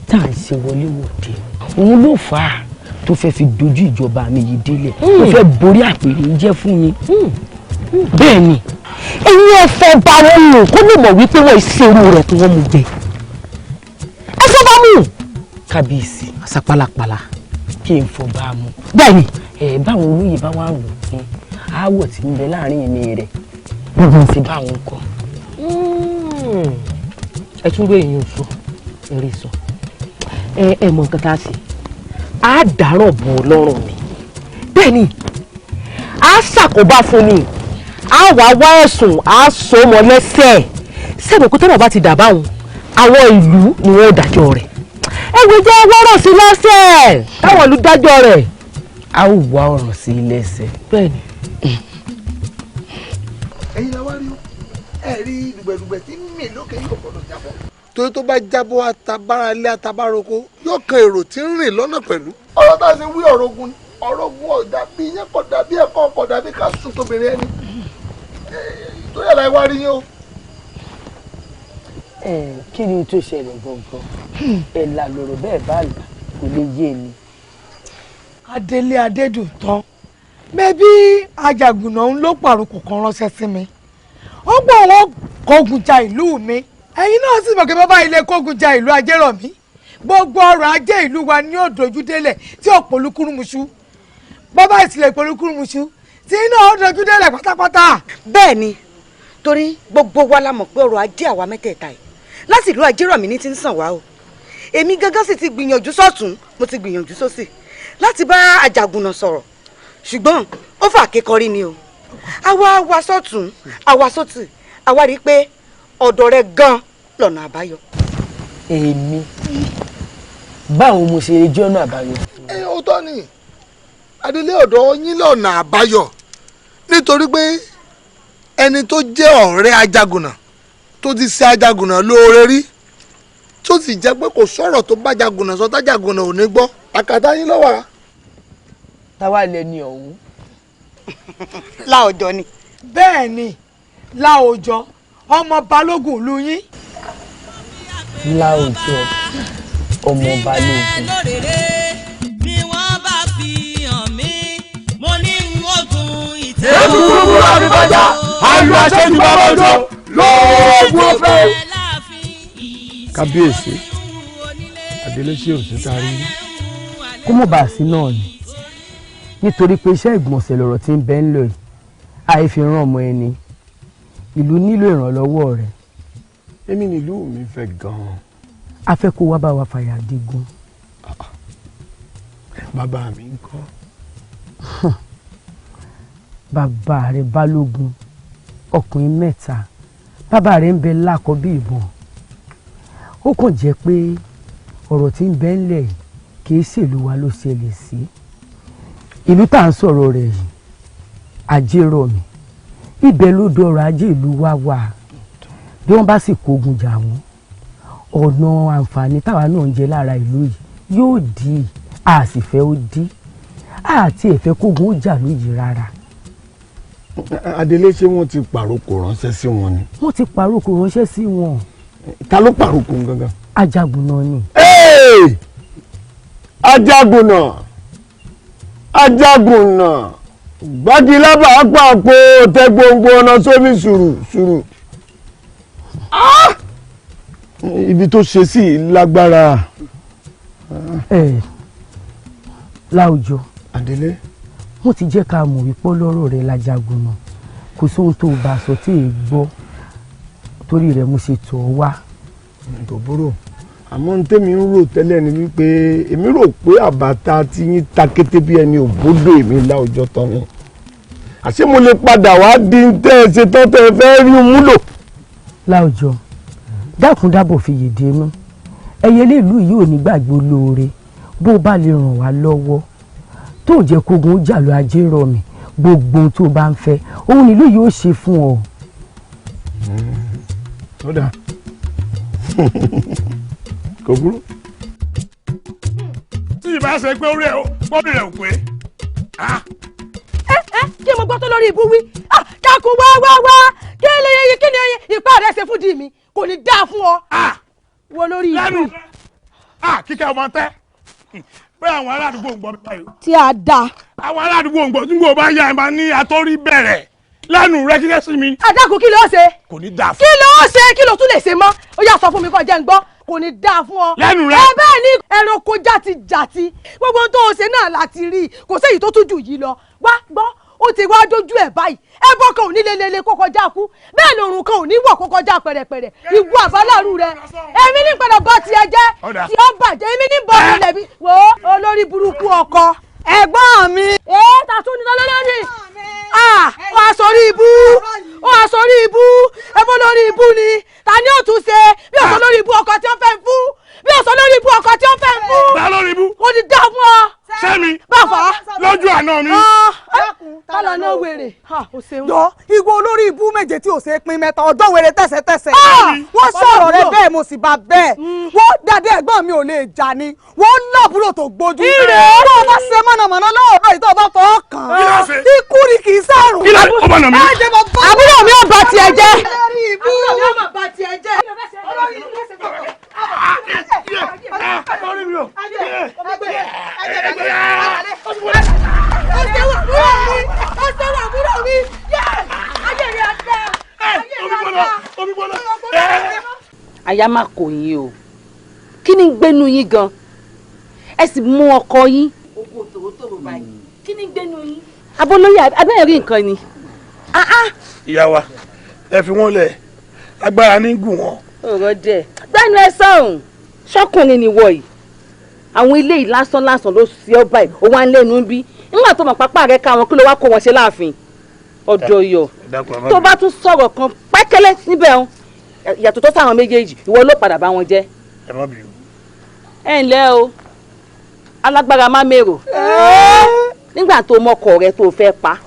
tá à ń ṣe wọléwọ̀de, òun ló fà á tó fẹ́ fi dojú ìjọba mi yìí délẹ̀, tó fẹ́ borí àpèrè jẹ́ fún mi. Bẹ́ẹ̀ ni, ẹ̀yin ẹ fẹ́ bá wọn lò kó lè mọ̀ wípé wọ́n ìṣerú rẹ̀ tí wọ́n mú jẹ. Ẹ fẹ́ bá mú. Kábíyèsí, àṣà pálapàla kí n fọ bá a mú. Bẹ́ẹ̀ ni. Ẹ báwọn olóyè bá wà rò pé Aáwọ̀ tí ń bẹ láàrin èmi rẹ̀ gbogbo ti bá wọn kọ. Ẹ tún gbé èèyàn sọ eré sọ. Ẹ mọ nǹkan tá a ṣe, á dáràn bò lọ́rùn mi. Bẹ́ẹ̀ ni, á ṣàkóbá fún mi, á wá wá ẹ̀sùn, á so mọ́ lẹ́sẹ̀. Sẹ́mi kó tẹ́lẹ̀ bá ti dà báwọn, àwọn ìlú ni wọ́n dájọ́ rẹ̀. Ẹ wò jẹ́ wọ́rọ̀ sí lọ́sẹ̀ táwọn ìlú dájọ́ rẹ̀. A ó wá ọ̀rọ̀ sí lẹ́sẹ̀. Bẹ́ẹ̀ ni. Ẹ̀yin la wá rí o, ẹ rí dùgbẹ̀dùgbẹ̀ tí ń mì lókè yóò gbọ́dọ̀ jábọ́. Torí tó bá jábọ́ atabára ilé atabároko yóò kan èrò tí ń rìn lọ́nà pẹ̀lú. Ọ̀rọ̀ tá a ṣe wí ọ̀rọ̀ ogun ni, ọ̀rọ̀ ogun ọ̀dà bí iyán kọ̀ dàbí ẹ̀kọ́ kọ̀ dàbí ká sùn tóbìnrin ẹni. Torí ẹ̀ la wá rí yín o. Kí ni tó ṣẹlẹ̀ gangan? Ẹ̀ là lọ̀rọ̀ bẹ́ẹ̀ bá là kò lè yé ni. Adélé Adédùntàn mẹbí Àjàgùnà ń ló pàrokò kan ránṣẹ́ sí mi. Ó gbọ́ wọn kógun ja ìlú mi. Ẹ̀yin náà sì mọ̀ pé bàbá ilé kógun ja ìlú Ajérọ̀mí. Gbogbo ọrọ̀ ajé ìlú wa ní ó dojú délẹ̀ tí ó polúkúrúmuṣú. Bàbá ìsìlẹ̀ polúkúrúmuṣú tí iná ó dojú délẹ̀ pátápátá. Bẹ́ẹ̀ ni, torí gbogbo wa la mọ̀ pé ọrọ̀ ajé àwa mẹ́tẹ̀ẹ̀ta yìí láti ìlú Ajérọ̀mí ní ti ń sàn wá o. Èmi gángan sì ti gbìyànjú sọ́tún, mo ti gbìyànjú sósì láti bá Àjàgùnà sọ̀rọ̀, ṣùgbọ́n ó fà kékọrí ni o. Àwa wa sọ́tún, àwa sótì, àwa rí i pé ọ̀dọ̀ rẹ gan lọ́nà àbáyọ. Èmi báwo mo ṣe jẹ́ ọ̀nà àbáyọ. Ẹ ó tọ́ ni Adélé, ọ̀dọ̀ yín lọ́nà àbáyọ, nítorí pé ẹni tó jẹ́ ọ̀rẹ́ Àjàgùnà tó ti ṣe Àjàgùnà lóore rí, tó sì jẹ́ pé kò sọ̀rọ̀ tó bá Àjàgùnà sọ tájàgùnà ò ní gbọ́, àkàtà yín ló wà. Táwa lẹni ọ̀hún. Láòjọ ni. Bẹ́ẹ̀ ni, Láòjọ ọmọ Balógun ìlú yín. Láòjọ ọmọ Balógun. Bí wọ́n bá fi hàn mí, mo ní n ogun ìtẹ́. Èkúrúkú àbíkọjá, ayọ̀ àṣejù bàbá òjò lóògùn ọ̀fẹ́. Kábíyèsí, Adélé ṣé ò sí tá a rí rí. Kó mọ̀ bá a sí náà ni, nítorí pé iṣẹ́ ìgbọ̀nsẹ̀ lọ̀rọ̀ tí ń bẹ ń lò yìí, àìfi ràn ọmọ ẹni. Ìlú nílò ìrànlọ́wọ́ rẹ̀. Èmi nílùú mi fẹ́ gan-an. A fẹ́ kó wá bá wa fàyà digun. Bàbá mi ń kọ́. Bàbá rẹ̀ Balógun, ọkùnrin mẹ́ta, bàbá rẹ̀ ń bẹ lákọ bí ìbọn. Ó kàn jẹ́ pé ọ̀rọ̀ tí ń bẹ ńlẹ̀ yìí kì í ṣèlú wa ló ṣẹlẹ̀ sí. Ìlú tá à ń sọ̀rọ̀ rẹ̀ yìí, Ajérọ̀mí, ibẹ̀ ló dọ̀rọ̀ ajé ìlú wa wà. Bí wọ́n bá sì kógun jà wọ́n, ọ̀nà àǹfààní táwa náà ń jẹ lára ìlú yìí yóò dí, a sì fẹ́ ó dí, àti ẹ̀fẹ́ kógun ó jà lóyìí rárá. Adélé ṣé wọ́n ti pàrokò ránṣẹ́ sí wọn ni. Wọ́n ti pàrokò ránṣẹ́ sí wọn. Ta ló pàrokò gangan? Àjàgùnà ni. Àjàgùnà, Àjàgùnà, gbágilábà pàpọ̀ tẹ gbòǹgbò ọ̀nà sómi sùrù sùrù. Ibi tó ṣe sí lágbára. Láwùjọ. Adélé. Wọ́n ti jẹ́ ká mọ̀ wípé ọlọ́rọ̀ rẹ̀ l'Àjàgùnà, kò sóhun tó bá sọ tí èè gbọ́, torí rẹ̀ mo ṣe tọ̀ ọ́ wá. Kò burú, àmọ́ ní tèmi ń rò tẹ́lẹ̀ ni wípé èmi rò pé àbàtà tí yín ta kété bí ẹni òbódò èmi láwùjọ tán ni. Àṣé mo lè padà wá di tẹ́ ẹ ṣe tán tẹ́ ẹ fẹ́ rí múlò. Láwùjọ, dákun dábọ̀ fi yèdè inú ẹyẹ léèlú yìí ò ní gbàgbé olóore. Bó bá lè ràn wá lọ́wọ́ tó jẹ́ kógun ó jà lọ Ajérọ̀mí, gbogbo ohun tó bá ń fẹ́ òun nílùú yìí ó ṣe fún ọ. Ó dáa, kò burú. Tí ìbá ṣe pé orí ẹ bọ́ọ̀lù rẹ̀ ò pé. Ẹ kí mo gbọ́ tó lórí ibú wí, dákun wá wá wá, kí ni kí ni ipá rẹ ṣe fún di mi, kò ní dáa fún ọ. Wo lórí ibú. Lẹ́nu kíkẹ́ ọmọ tẹ́ pé àwọn ará àdúgbò ń gbọ́ mi báyìí. Tí a da. Àwọn ará àdúgbò ń gbọ́ tí mo bá yá ẹ máa ní àtọ́rí bẹ̀rẹ̀ lẹ́nu rẹ kíkẹ́ sí mi. Àdàkùn kí ló ṣe. Kò ní dáa fún. Kí ló ṣe, kí ló tún lè ṣe mọ́? Ó yá sọ fún mi kó jẹ́ ń gbọ́. Kò ní dáa fún ọ. Lẹ́nu rẹ. Ẹ bẹ́ẹ̀ ni ẹranko játijàti gbogbo tó o ṣe náà láti rí i, kò séyìí tó tún jù yìí lọ. Wá gbọ́, Ó ti wá dójú ẹ̀ báyìí. Ẹbọ kan ò ní lelele kó kọjá kú, bẹ́ẹ̀ lòrùn kan ò ní wọ̀ kó kọjá pẹ̀rẹ̀pẹ̀rẹ̀. Ìwọ àbáláàrú rẹ, èmi ní padà bá tiẹ̀ jẹ́, tí ó bàjẹ́ èmi ní bọ́ ilẹ̀ mi. Wò ó olórí burúkú ọkọ ẹ̀gbọ́n mi. Ee tàtún ní lọ́lọ́rí. Ó aṣọrí ibú, ó aṣọrí ibú, ẹbọ lórí ibú ni. Ta ni ó tún ṣe bí ọ̀sán lórí ibú ọkọ tí ó fẹ́ fún? Bí ọ̀sán lórí ibú ọkọ tí ó fẹ́ fún. Bá lórí ibú. Ó ti dá fún ọ. Sẹ́mi. Bàfà. Lójú àná mi. Kálọ̀ náà wèrè. Jọ ìwọ olórí ibú méje tí ò ṣe pín mẹ́ta ọjọ́ wèrè tẹ̀sẹ̀tẹ̀sẹ̀. Wọ́n sọ̀rọ̀ rẹ bẹ́ẹ̀ mo sì bá bẹ́ẹ̀. Wọ́n dàdé ẹ̀gbọ́n mi ò lè jà ni. Wọ́n lábúrò tó gbójú. Ire. Tó o bá ṣe mọ̀nàmọ́ná lọ́wọ́ báyìí tó o bá fọwọ́ kàn án. Ikú ni kì í sàrùn. Àbúrò mi ò bá tiẹ̀ jẹ́. Àbúrò mi ò bá tiẹ̀ jẹ́. Aya má kò yín o, kí ni gbénu yín gan? Ẹ sì mú ọkọ yín. Oko tòrótòró báyìí, kí ni gbénu yín? Abolóyè abẹ́rẹ́ rí nǹkan ni. Ìyá wa, ẹ fi wọ́n lẹ̀, agbára ní gùn wọn. Ọ̀rọ̀ dẹ̀ gbẹ́nu ẹ sọ̀hún, ṣọ́kùnrin ni wọ̀ yìí. Àwọn ilé yìí lásán lásán ló ṣe ọ́ báyìí, ó wá ń lẹ́nu bí. Nígbà tó mọ̀ pápá rẹ̀ ká wọn, kí ló wá kó wọn ṣe láàfin? Ọ̀dọ̀ yọ̀ tó bá tún sọ̀rọ̀ kan pẹ́kẹ́lẹ́ níbẹ̀ ń ìyàtọ̀ tó sáwọn méjèèjì, ìwọ ló padà bá wọn jẹ́. Ẹ má bínú. Ẹ ǹlẹ́ o, alágbára má mèrò. Nígbà tó mọkọ rẹ tó fẹ́ pa,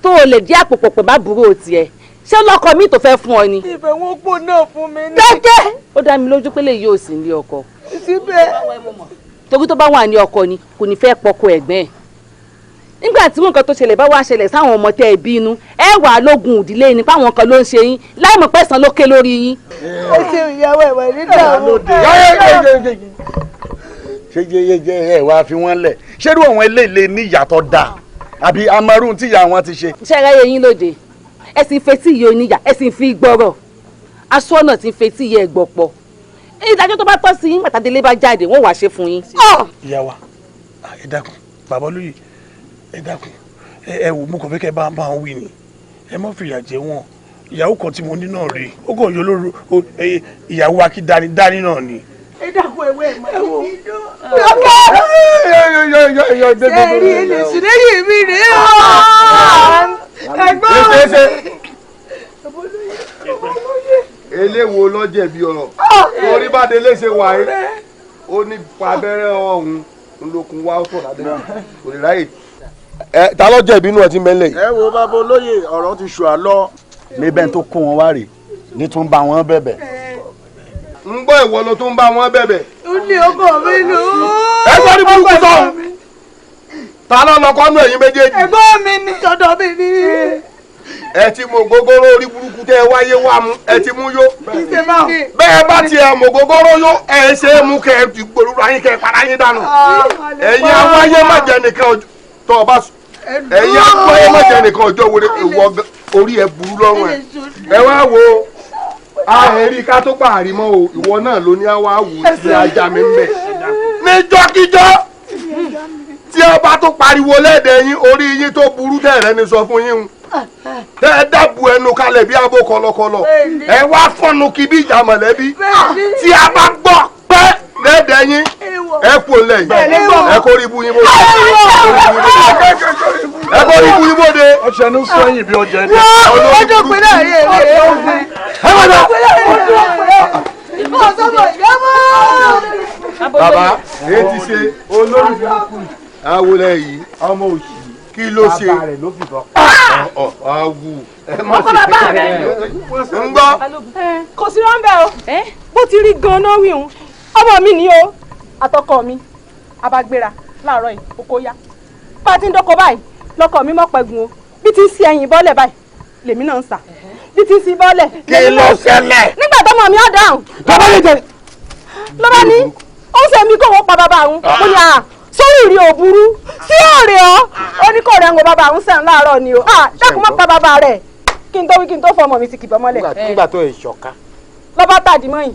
tó o lè dí àpò pọ̀pọ̀ bá burú tiẹ̀, ṣé lọ́kọ mi tó fẹ́ fún ọ ni. Ìfẹ́ wọn pò náà fún mi ní. Kẹ́kẹ́ ó dá mi lójú pé lè yóò sì ní ọkọ. Síbẹ̀. Torí tó bá wà ní ọkọ ni kò ní fẹ́ pọkọ ẹ̀gbẹ́ ẹ̀. Nígbà tí nǹkan tó ṣẹlẹ̀ bá wá ṣẹlẹ̀ sáwọn ọmọ tẹ́ ẹ bínú, ẹ wà lógun ìdílé ni páwọn kan ló ń ṣe yín láì mọ̀ pẹ̀sán ló ké lórí yín. Ó ṣe ìyàwó ẹ̀wẹ̀ nígbà wo. Ṣé yeyeye ẹ wá fi wọ́n lẹ̀, ṣé irú àwọn eléyìí ní ìyàtọ̀ dáa àbí amarun tí ìyá wọn ti ṣe. Ṣé ẹ ráyè yín lóde? Ẹ sì ń fetí ìyá oníyà, ẹ sì ń fi gbọ́rọ̀. Aṣọ́nà ti ń fetí ìyá ẹ̀ gbọ̀pọ̀. Ìdájọ́ tó bá tọ́ sí yín pàtàdélé bá jáde, wọ́n wàá ṣe fún yín. Ìyá wa, ẹ dákun, bàbá olóyè, ẹ dákun, ẹ wò mú kàn fẹ́ kẹ́ bá bá wọn wí ni, ẹ má fìyà jẹ wọn. Ìyàwó kan tí mo ní náà rèé, ó kàn yọ lóru ìyàwó akídání dání náà ni. Ẹ dákun ẹ̀wẹ̀ ẹ̀ mọ̀ ní ìdó. Ṣé rí èlé mi rèé o? Ẹ̀gbọ́n mi. Eléwo ló jẹ̀bi ọ̀rọ̀ torí bá délé ṣe wà yìí, ó ní abẹ́rẹ́ ọ̀hún ńlọkùn wá ó sọ̀rọ̀ abẹ́rẹ́ kò lè ráyè. Ẹ ta ló jẹ̀bi inú ọtí mẹ́lẹ̀ yìí. Ẹ wo bàbá olóyè, ọ̀rọ̀ ti ṣù àlọ́. Níbẹ̀ tó kó wọn wá rèé ní tún bá wọn bẹ̀bẹ̀. Ń gbọ́ ìwọ ló tún bá wọn bẹ̀bẹ̀. Ó ní ọkọ mi nù. Ẹ gbọ́ ní burúkú sọ. Ta ló lọkọ nú ẹ̀yin méjèèjì? Ẹ̀gbọ́n mi ni tọ̀dọ̀ mi ni. Ẹ ti mọ gógóró orí burúkú tẹ ẹ wáyé wá mú, ẹ ti mú yó. Bẹ́ẹ̀ bá tiẹ̀ mọ gógóró yó, ẹ ṣe é mú kẹ ẹ ti gbòòrò ayín kẹ ẹ para yín dànù. Ẹ̀yin awáyé má jẹ nìkan ọjọ́ tọ́ ọ bá sùn. Ẹ̀yin awáyé má jẹ nìkan ọjọ́ wọlé ìwọ orí ẹ burú lọ́rùn ẹ. Ẹ wá wo ahẹ́rí ká tó pa àrímọ́ o, ìwọ náà ló ní àwa wò sí ajá mi ń bẹ̀. Níjọ́kíjọ́ tí ẹ bá tó pariwo lẹ́dẹ̀ẹ́ yín, orí yín tó burú tẹ̀rẹ́ ni sọ fún yín o. Tẹ́ ẹ dábù ẹnu kalẹ̀ bí abo kọlọkọlọ, ẹ wá fọ́nù kí bí ìjà mọ̀lẹ́bí. Tí a bá gbọ́ pẹ́ lẹ́dẹ̀ẹ́ yín, ẹ kú lẹ̀ yìí, ẹ kó rí ibú yín bóde. Ẹ kó rí ibú yín bóde. Ọ̀sẹ̀ ní sọ́yìn bí ọjà ẹni. Ọjọ́ pé náà yé èrè òfin. Ọjọ́ pé náà Bàbá, èyí ti ṣe olórí burúkú. Awolẹ̀ yìí. Ọmọ òṣì. Kí ló ṣe? Bàbá rẹ̀ ló fìbọn. Awu. Ẹ má ṣe ń gbọ́. Kò sí rọ́ńbẹ́ o. Bó ti rí gan-an wí hun. Ọmọ mi ni o, àtọkọ mi, abagbéra láàárọ̀ yìí, oko yá. Bá a ti ń dọ́kọ báyìí, lọ́kọ mi mọ̀ pẹ̀gùn o. Bí ti ń sí ẹyin bọ́lẹ̀ báyìí, lèmi náà ń sà. Bí ti ń sí bọ́lẹ̀. Kí ló ṣẹlẹ̀? Nígbà tọ́mọ mi á dáhùn. Bàbá mi jẹ. Ló bá ní, ó ń ṣe mí kó wọ́n pa bàbá òun. Mo ní à, sórí ìrì ò burú, sí òrè ọ́. Ó ní kò rẹ̀ ń wo bàbá òun sẹ́yìn láàárọ̀ ni o. À, dákun má pa bàbá rẹ̀. Kí n tó wí kí n tó fọmọ mi ti kìbọn mọ́lẹ̀. Nígbà tó ìṣọ̀ká. Lọ́ba tàdí mọ́yìn.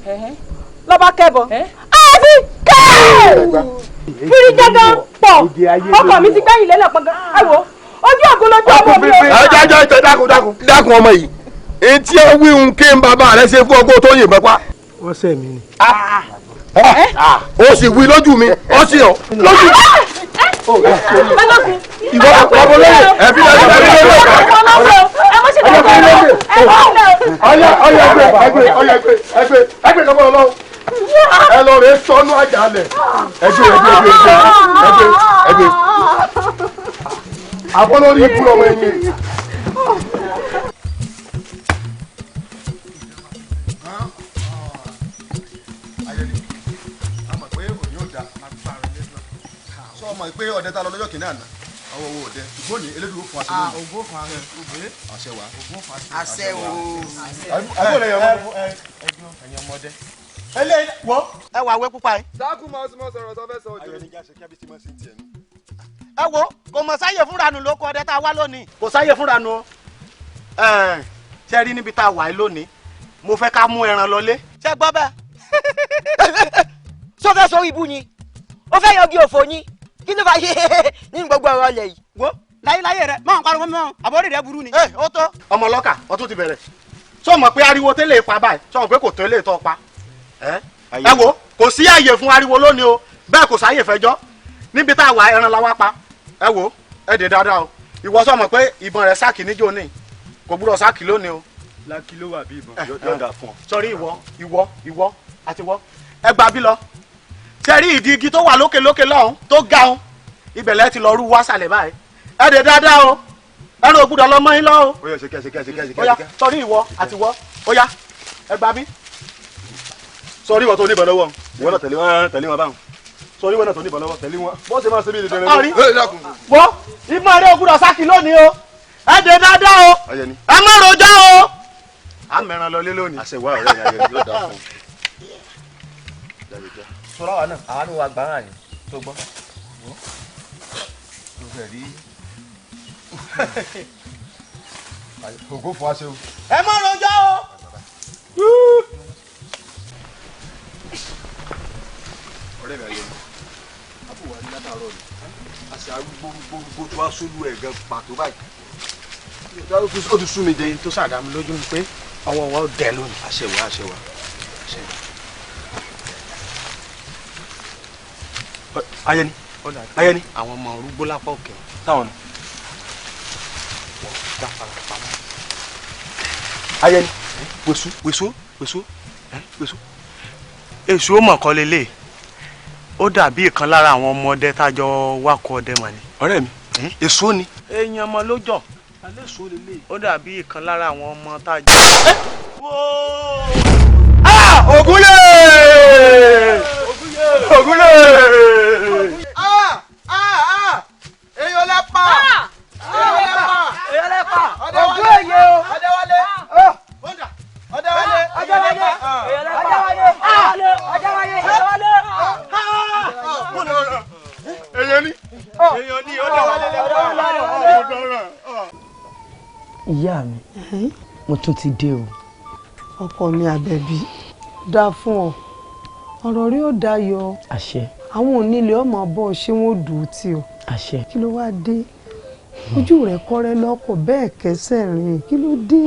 Lọ́ba kẹ́bọ̀. Àfi kẹ́ẹ̀! Fìrí jẹ́gàn pọ̀. Ọkọ mi ti gbẹ́yìn lélẹ̀ pọ̀ gan. Ẹ wo, Ojú ògùn lójú ọmọ mi o. Ẹ jẹ́ jẹ́ dákun dákun dákun ọmọ yìí. Etí ẹ wí ń ké ń bàbá rẹ ṣe fún ọgbọ́n tó yìnbọn pa. Wọ́n sẹ̀ mí ni. Ó sì wí lójú mi, ó sì hàn lójú. Ìwọ ọmọ lóye ẹbí lóye ẹbí lóye. Ọyá ọyá ẹgbẹ́ ẹgbẹ́ ọyá ẹgbẹ́ ẹgbẹ́ ẹgbẹ́ kọ́kọ́ lọ́wọ́. Ẹ lọ rẹ sọnù àjàlẹ̀. Ẹgbẹ́ ẹgbẹ́ ẹgbẹ́ ẹgbẹ́ ẹgbẹ́. Àbọ̀lórí ikú ọmọ ẹ̀yìn. Sọ ma pé ọdẹ ta lọ lọ́jọ́ kìíní àná ọwọ́ owó ọdẹ ṣùgbọ́n ní elédùn fún aṣẹ lónìí. Ògùn fún aṣẹ. Àṣẹ wa. Àṣẹ o. Ẹ̀yin ọmọdé. Eléyìí wọ ẹ wà wẹ pupa yìí. Dákun máa sọ sọ̀rọ̀ tó fẹ́ sọ ojú. Ayọ̀ ní jáṣe kí abisi máa ṣe tiẹ̀ ní. Ẹ wo kò mọ̀ sáyè fúnra nù lóko ọdẹ tá a wá lónìí. Kò sáyè fúnra nù o. Ṣe rí níbi tá a wà yìí lónìí, mo fẹ́ ká mú ẹran lọlé. Ṣé gbọ́ bẹ́ẹ̀? Ṣó fẹ́ sọ ibú ni? Ó fẹ́ yangi òfò ni? Kí ló fà yé nínú gbogbo ọ̀rọ̀ ilẹ̀ yìí. Wo láyéláyé rẹ máa ń pariwo mọ́ àbórí rẹ burú ni. Ẹ ó tó. Ọmọ ọlọ́kà ó tún ti bẹ̀rẹ̀. Sọ mọ̀ pé ariwo tẹ́lẹ̀ pa báyìí, sọ mọ̀ pé kò tẹ́lẹ̀ tọ́ pa. Ẹ wo kò sí àyè fún ariwo lónìí o, bẹ́ẹ̀ kò sáyè fẹjọ́. Níbi tá a wà ẹran la wá pa. Ẹ wo ẹ dè dáadáa o. Ìwọ sọ mọ̀ pé ìbọn rẹ sáàkì níjó ní, kò gbúdọ̀ sáàkì lónìí o. Lákì ló wà bí ìbọn yọ̀ǹda fún ọ. Sọrí ìwọ ìwọ ìwọ àti ìwọ ẹ gbà bí lọ. Ṣé rí ìdí igi tó wà lókè lókè lọ́hùn tó ga òun, ibẹ̀ lẹ́ ti lọ rú wá sàlẹ̀ báyìí. Ẹ dè dáadáa o, ẹnu ògbúdọ̀ lọ mọ́ yín lọ o. Ó yá ṣe kíá ṣe kíá ṣe kíá ṣe kíá. Ó yá sọrí ìwọ àti ìwọ ó yá ẹ gbà bí. Sọrí ìwọ tó ní ìbọn lọ́wọ́, ìwọ náà tẹ̀lé wọn tẹ̀lé wọn báwọn. Sọrí ìwọ náà tó ní ìbọn lọ́wọ́ tẹ̀lé wọn. Bó ṣe máa ṣe bí ìdíje rẹ. Wọ́n ìmọ̀ rẹ ògbúdọ̀ sákì lónìí o, ẹ dè dáadáa o, ẹ má rojọ́ o. A mẹ́ran lọ lé lónìí. Àṣẹ wa ọ̀rẹ́ yẹn yóò dáa fún un. Sọlá wa náà àwa ni wàá gbàrà ni tó gbọ́. Ló fẹ́ rí ògo fún aṣẹ o. Ẹ má rojọ́ o. Ọ̀rẹ́ mi ayé mi, àbò wà ní látàárọ̀ ni, àṣẹ arúgbó gbogbo tó wá sólú ẹ̀ gan pàtó báyìí. Ó ti sú mi jẹ. Tó ṣàdámi lójú ni pé ọwọ́ wa ó dẹ lónìí. Àṣẹ wa àṣẹ wa àṣẹ wa. Ayẹni Ayẹni. Àwọn ọmọ arúgbó lápá òkè. Táwọn ni. Wọ́n dá fara pamọ́. Ayẹni wèsú wèsú wèsú wèsú. Èso mọ̀kọ́ lélẹ̀, ó dàbí ìkan lára àwọn ọmọ ọdẹ tájọ wákọ̀ ọdẹ mà ni. Ọ̀rẹ́ mi èso ni. Èèyàn ọmọ ló jọ. Alẹ́ èso lélẹ̀. Ó dàbí ìkan lára àwọn ọmọ tájọ. Ògúnyè! Ògúnyè! Èèyàn lẹ́pà! Èèyàn lẹ́pà! Èèyàn lẹ́pà! Ògúnyè o! Ọdẹwálé! Ọdẹwálé! Ọdẹwálé! Ọdẹwálé! Ọdẹwálé! Ọdẹwálé! Èèyàn ni. Èèyàn ni Ọdẹwálé lẹ́pà. Ìyá mi, mo tún ti dé o. Ọkọ mi Àbẹ̀bí, dáa fún ọ, ọ̀rọ̀ rí ó dayọ̀. Àṣẹ. Àwọn onílé ọmọ bọ́ ṣé wọ́n dùn ún tì ọ́. Àṣẹ. Kí ló wáá dé? Ojú rẹ̀ kọ́rẹ́ lọ́kọ̀ bẹ́ẹ̀ kẹsẹ̀ rìn, kí ló dé?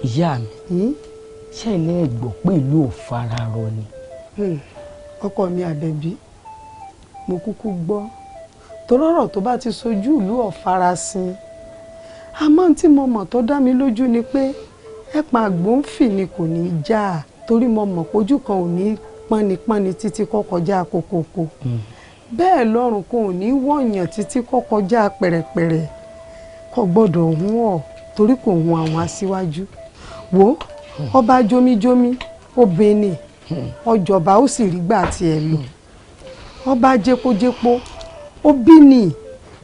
Ìyá mi, ṣé ilé ẹ̀gbọ́ pé ìlú ò fararọ ni? Ọkọ mi Àbẹ̀bí, mo kúkú gbọ́ torọ́rọ̀ tó bá ti sojú ìlú ọ̀farasin. Àmọ́ tí mo mọ̀ tó dá mi lójú ni pé ẹ̀pọ̀n àgbọ̀nfì ni kò ní í já, torí mo mọ̀ pójú kan ò ní pọ́nipọ́ni títí kó kọjá kókókó, bẹ́ẹ̀ lọ́rùn kan ò ní wọ̀nyàn títí kó kọjá pẹ̀rẹ̀pẹ̀rẹ̀. Kò gbọ́dọ̀ hun ọ̀ torí kò hun àwọn aṣíwájú. Wo ọba jomijomi obìnrin ọjọba ó sì rí gbà tiẹ̀ lò, ọba jẹpojẹpo ó bí ni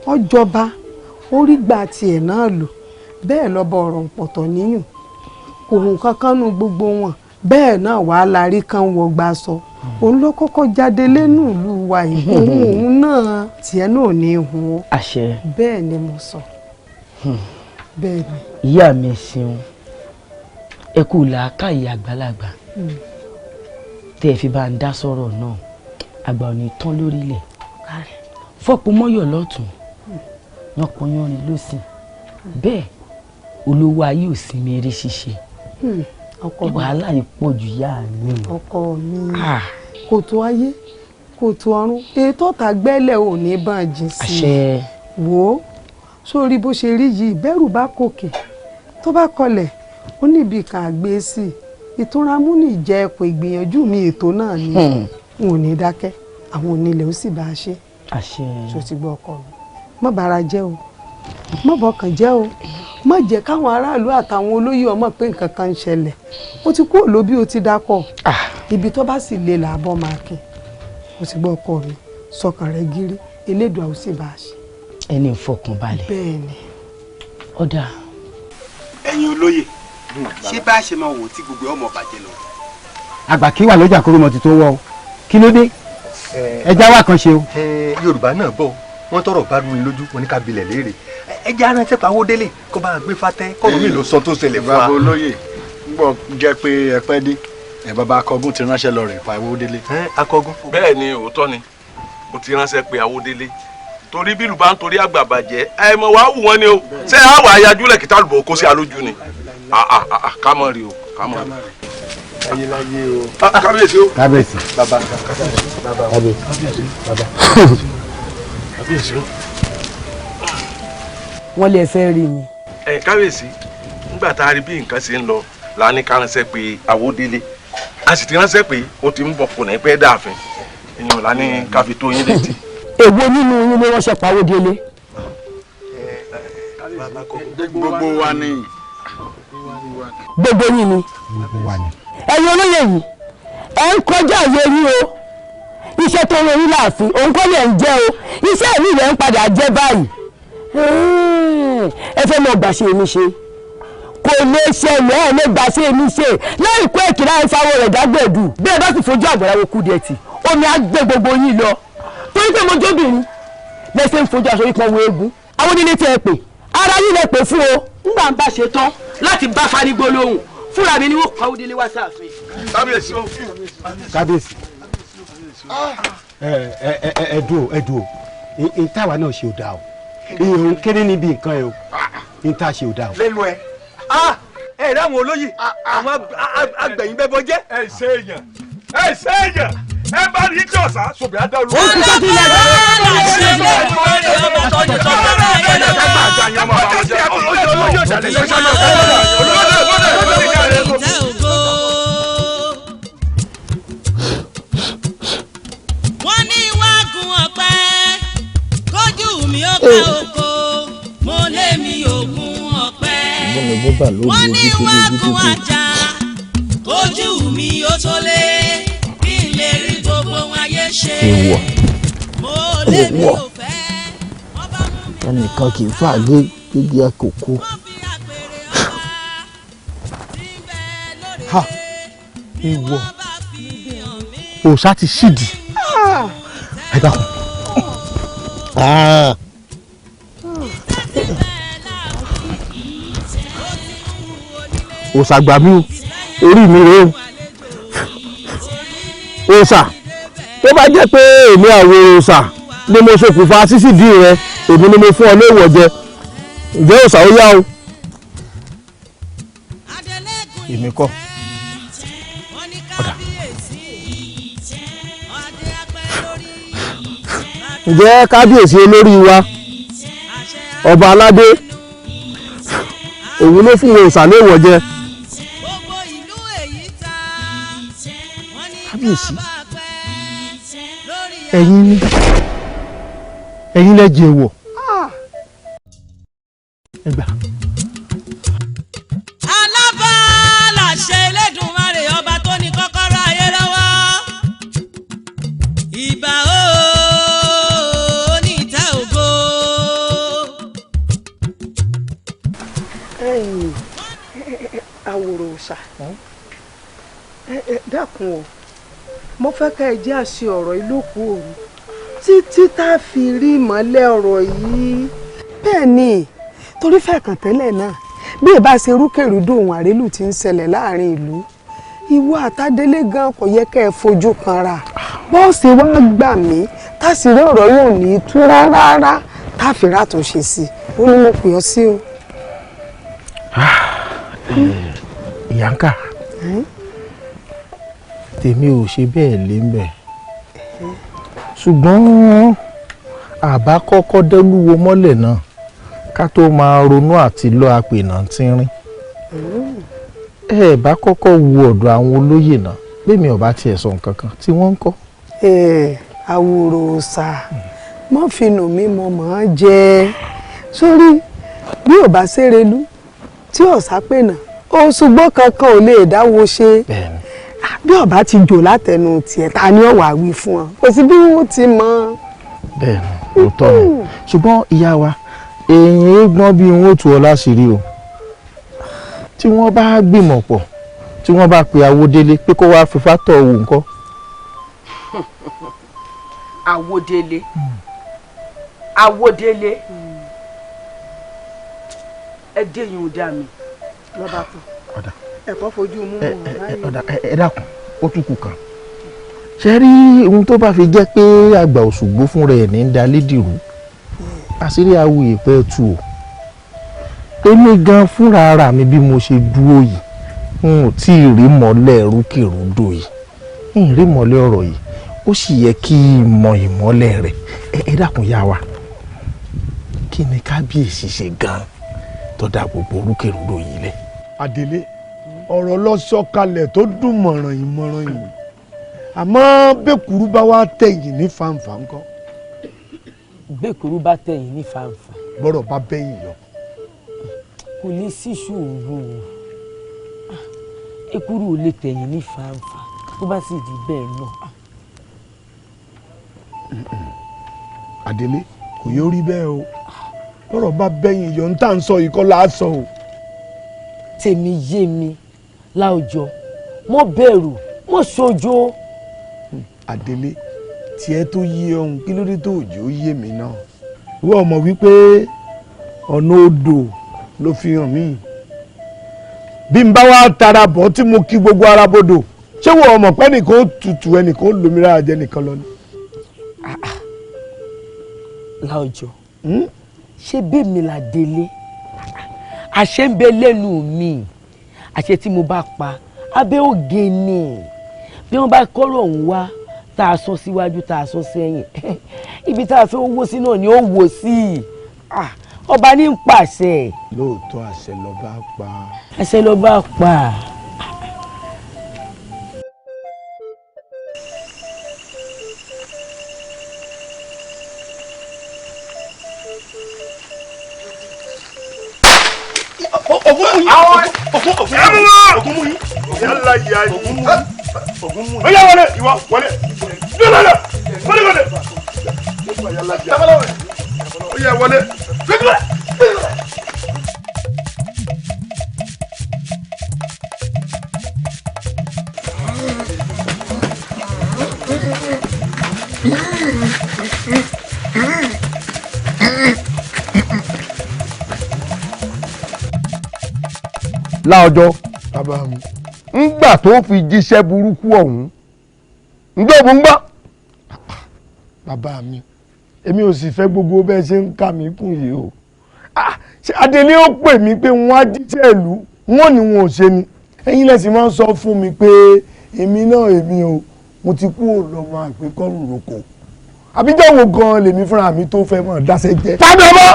ọjọba ó rí gbà tiẹ̀ náà lò, bẹ́ẹ̀ lọ́ba ọ̀rọ̀ pọ̀tọ̀ níyùn kò hùn kankan nu gbogbo wọn, bẹ́ẹ̀ náà wàá larí kan wọgbà sọ. Òun ló kọ́kọ́ jáde lẹ́nu ìlú wa yìí, òun òun náà tiẹ̀ náà ní í hun ọ́. Àṣẹ. Bẹ́ẹ̀ ni mo sọ. Bẹ́ẹ̀ ni. Ìyá mi ṣeun, ẹ kú làákàyè àgbàlagbà tẹ́ ẹ fi bá ń dá sọ̀rọ̀ náà, àgbà ò ní tán lórílẹ̀. Fọ́pọ̀ mọ́yọ̀ lọ́tún, Yánpọnyánrin ló sìn bẹ́ẹ̀, olówó ayé ò sinmi eré ṣíṣe. Ọkọ mi. Wàhálà yìí pọ̀ jù yá mi. Ọkọ mi, kòtò ayé, kòtò ọ̀run, ètò ọ̀tá gbẹ́lẹ̀ ò ní bá a jìn sí i. Àṣẹ. Wò ó, sórí bó ṣe rí yìí, bẹ́rù bá kòkè tó bá kọlẹ̀, ó níbi kan àgbé sí i. Ìtura mú ní ìjẹ́ ẹ̀kọ́ ìgbìyànjú mi, ètò náà ni. N ò ní dákẹ́, àwọn onílẹ̀ ó sì bá a ṣe. Àṣẹ. Ṣó ti gbọ́, ọkọ mi? Má bàrà jẹ́ o, má bọkàn jẹ́ o, má jẹ́ káwọn aráàlú àtàwọn olóyè ọmọ pé nǹkan kan ń ṣẹlẹ̀. Ó ti kúrò lóbi, ó ti dákọ̀. Ibi tó bá sì lè làbọ̀ máa kí. Ó ti gbọ́, ọkọ mi? Sọkàn rẹ gírí, Elédùà ó sì bá a ṣe. Ẹni ìfọkànbalẹ̀. Bẹ́ẹ̀ ni. Ọ̀dà. Ẹ̀yin olóyè, ṣé bá a ṣe máa wò tí gbogbo ọmọ bàjẹ́ lọ. Àgbà kí wà lọ́jà kóró mọ́ ti tó wọ́ o. Kí ló dé? Ẹja wà kan ṣe o. Yorùbá náà bọ̀, wọ́n tọrọ bá rú ni lójú wọn ní ká bilẹ̀ léèrè. Ẹ jẹ́ aránsẹ́ pawó délé kó bá gbé fatẹ́ kọ́rọ̀ mi ló sọ tó ṣẹlẹ̀ fún wa. Bàbá olóyè, ń gbọ́ jẹ́ pé ẹ pẹ́ dé ẹ. Bàbá akọgun ti ránṣẹ́ lọ rè pa Awódélé. Akọgun. Bẹ́ẹ̀ ni, òótọ́ ni, mo ti ránṣẹ́ pé Awódélé, torí bí ìlú bá ń torí àgbà bàjẹ́, ẹ mọ̀ wá wù wọ́n ni o. Ṣé a wà ayájúlẹ̀ kí tálùbọ̀ kó sí alójú ni? Ká mọ̀ rí o, ká mọ̀ rí. Ayé láyé o. Kábíyèsí o. Kábíyèsí. Bàbá, bàbá. Kábíyèsí. Bàbá. Kábíyèsí o. Wọ́n lè fẹ́ rí mi. Ẹ kábíyèsí, nígbà tá a rí bí nǹkan ṣe ń lọ la ní ká ránṣẹ́ pé Awódélé. A sì ti ránṣẹ́ pé ó ti ń bọ̀, kò ní pẹ́ dáàfin. Èèyàn la ní ká fi tó yín létí. Èwo nínú yín ló ránṣẹ́ pa Awódélé? Gbogbo wa ni. Gbogbo yín ni? Gbogbo wa ni. Ẹ̀yin olóyè yìí, ẹ̀ ń kọjá àyè yín o. Iṣẹ́ tó ń rí láàfin òun kọ́ lẹ̀ ń jẹ́ o, iṣẹ́ mi lẹ̀ ń padà jẹ́ báyìí. Ẹ fẹ́ mọ gbàṣẹ mi ṣe, kò lè ṣẹlẹ̀. Ẹ̀ lè gbàṣẹ mi ṣe láì kó èkìlá ìfawọ́ rẹ̀ dágbẹ̀dù. Bí ẹ bá sì fojú àgbàrá wo kú díẹ̀ tì, omi á gbé gbogbo yín lọ, torí pé mo jóbìnrin lẹ́sẹ̀ ń fojú aṣọ yìí kan wo eégún. Àwọn onílé tí ẹ pè ara yín lẹ pè fún o. Ńgbà ń bá ṣe tán láti bá fanigbó lóhùn, fúnra mi ni wọ́n pa Awódélé wá sáàfin. Kábíyèsí o. Kábíyèsí, ẹ ẹ ẹ ẹ dúró, ẹ dúró. N táwa náà ṣe ò dáa o. Ìhòòhùn kéré níbi nǹkan ẹ o. N tá a ṣe ò dáa o. Lẹ́nu ẹ, ẹ rí àwọn olóyè, àwọn agbẹ̀yìnbẹ́bọ jẹ́. Ẹ ṣe èèyàn, ẹ ṣe èèyàn, ẹ bá rí tí ọ̀sán sòbí adálu. Wọ́n ní wágùn ọ̀pẹ kójú mi ó ká oko, mo lé mi ògùn ọ̀pẹ. Wọ́n ní wágùn ajá kójú mi ó tó lé, kí n lè rí gbogbo ayé ṣe. Mo lé mi ò fẹ́. Ẹnìkan kì í fàgé gígé àkókò. Ha, ìwọ òòṣà ti ṣídìí. Ẹ dákun. Ah. Òòṣà gbà mí o, orí mi rèé o. Òòṣà, tó bá jẹ́ pé èmi àwọn òòṣà ni mo ṣokùnfà sísìdí rẹ, èmi ni mo fún ọ léèwọ̀ jẹ. Ǹjẹ́ òòṣà, ó yá o. Èmi kọ́. Ọ̀dà. Ǹjẹ́ kábíyèsí olórí wa, ọba aládé, òun ló fún òòṣà léèwọ̀ jẹ. Kábíyèsí, ẹ̀yin ni, ẹ̀yin lẹ jẹ èèwọ̀. Ẹ gbà. Alábàálàṣẹ Elédùmarè, ọba tó ní kọ́kọ́rọ́ ayé lọ́wọ́. Ìbà ó ní ìtẹ́ ògo. Ẹ̀yin àwòrò òòṣà, ẹ dákun o, mo fẹ́ ká ẹ jẹ́ àṣẹ ọ̀rọ̀ ìlókù òru títí tá a fi rí ìmọ́lẹ̀ ọ̀rọ̀ yìí. Bẹ́ẹ̀ ni, torí fẹ̀kàn tẹ́lẹ̀ náà, bí ẹ bá ṣe rúkèrúdò ohun àrélù tí ń ṣẹlẹ̀ láàrin ìlú, ìwọ àtàdélé gan kò yẹ kẹ́ ẹ fojú kanra. Bọ́ọ̀sì wá gbà mí tásìrí ọ̀rọ̀ yóò ní í tú rárá. Táàfin ràtúnṣe sí i ó ní mo pè ọ́ sí o. Ìyáǹkà, tèmi ò ṣe bẹ́ẹ̀ lé ń bẹ̀, ṣùgbọ́n àbá kọ́kọ́ dẹ́lúwo mọ́lẹ̀ náà ká tó máa ronú àti lọ àpènà tínrín. Ẹ bá kọ́kọ́ wo ọ̀dọ̀ àwọn olóyè náà, bẹ́ẹ̀mi ọba tiẹ̀ sọ nǹkan kan tí wọ́n ń kọ́. Àwòrò ọ̀sà mọ́ finú mi mọ̀ mọ́ jẹ́ sórí bí ò bá ṣèrèlú tí ọ̀sà pènà Òṣùgbó kankan ò lè dáwọ́ ṣe. Bí ọba ti jò látẹnu tiẹ̀, ta ni ó wá wí fún ọ? Kò sí bí wọ́n ti mọ̀. Bẹ́ẹ̀ni, òótọ́ ni, ṣùgbọ́n ìyá wa, èèyàn gbọ́n bí wọn ò tú ọ láṣìírí o. Tí wọ́n bá gbìmọ̀ pọ̀, tí wọ́n bá pe Awódélé pé kó wáá fífá tọ̀ wò ńkọ́. Awódélé, Awódélé, ẹ dé yín ò dá mi. Lọ́ba tán ẹ̀kọ́ fojú mú mọ́ báyìí. Ẹ dákun, ó tún kù kan. Ṣe rí ohun tó bá fi jẹ́ pé àgbà Òṣùgbó fúnra ẹ̀ ní ń da lédìrú, àṣírí awo ìpẹ́ tu o. Èmi gan fúnra ara mi bí mo ṣe dúró yìí, n ò tí ì rí mọ́lẹ̀ rúkèrúdò yìí, n rí mọ́lẹ̀ ọ̀rọ̀ yìí, ó sì yẹ kí n mọ ìmọ́lẹ̀ rẹ̀. Ẹ dákun yá wa, kí ni kábíyèsí ṣe gan tó dá gbogbo rúkèrúdò yìí lẹ̀? Adélé, ọ̀rọ̀ ló sọ kalẹ̀ tó dùn mọ̀ràn ìmọ̀ràn yìí, àmọ́ bẹ́kúrú bá wá tẹ̀yìn ní fàǹfà ńkọ́? Bẹ́kúrú bá tẹ̀yìn ní fàǹfà. Bọ́rọ̀ bá bẹ́yìn yọ. Kò lè sí ṣòro, ekuru ò lè tẹ̀yìn ní fàǹfà, tó bá sì di bẹ́ẹ̀ náà. Adélé, kò yóò rí bẹ́ẹ̀ o. Bọ́rọ̀ bá bẹ́yìn yọ, ń tà ń sọ yìí kọ́ là á sọ o. Tèmi yé mi láwùjọ, mo bẹ̀rù, mo ṣojo. Adélé, tiẹ̀ tó yé ọ̀hún, kí ló dé tó òjò yé mi náà? Ìwọ mọ̀ wípé ọ̀nà odò ló fi hàn mí. Bí n bá wá tara bọ̀ tí mo kí gbogbo ara bodò, ṣé wọ́n mọ̀ pé ẹnìkan ó tutù, ẹnìkan ó lómìnira jẹ nìkan lọ ni? Láwùjọ, ṣé bẹ́ẹ̀ mi là délé? Àṣẹ ń bẹ lẹ́nu mi, àṣẹ tí mo bá pa abẹ́ òge ni. Bí wọ́n bá kọ́rọ̀ ọ̀hún wá, tá a sọ síwájú, tá a sọ sẹ́yìn, ibi tá a fẹ́ owó sí náà ni ó wò sí. Ọba ní ń pàṣẹ. Lóòótọ́, àṣẹ lọ́ba pa. Àṣẹ lọ́ba pa. Yálà yà yìí. Ó yá wọlé, ìwọ wọlé. Wọlé wọlé wọlé. Ó yá wọlé. Láọjọ́, bàbá mi, ńgbà tó fi jíṣẹ́ burúkú ọ̀hún, ǹjẹ́ òun gbọ́? Bàbá mi, èmi ò sì fẹ́ gbogbo bẹ́ẹ̀ ṣe ń kà mí kún yìí o. Ṣé Adélé ó pè mí pé wọ́n á jíṣẹ́ ìlú, wọ́n ní wọn ò ṣe ni? Ẹ̀yin lẹ́sìn máa ń sọ fún mi pé èmi náà èmi o, mo ti kú òlọ́mọ àgbékọ́rùn roko. Àbíjọ́ wo gan-an lèmi fúnra mi tó fẹ́ mọ̀ dáṣẹ́ jẹ́? Tàbí ọmọ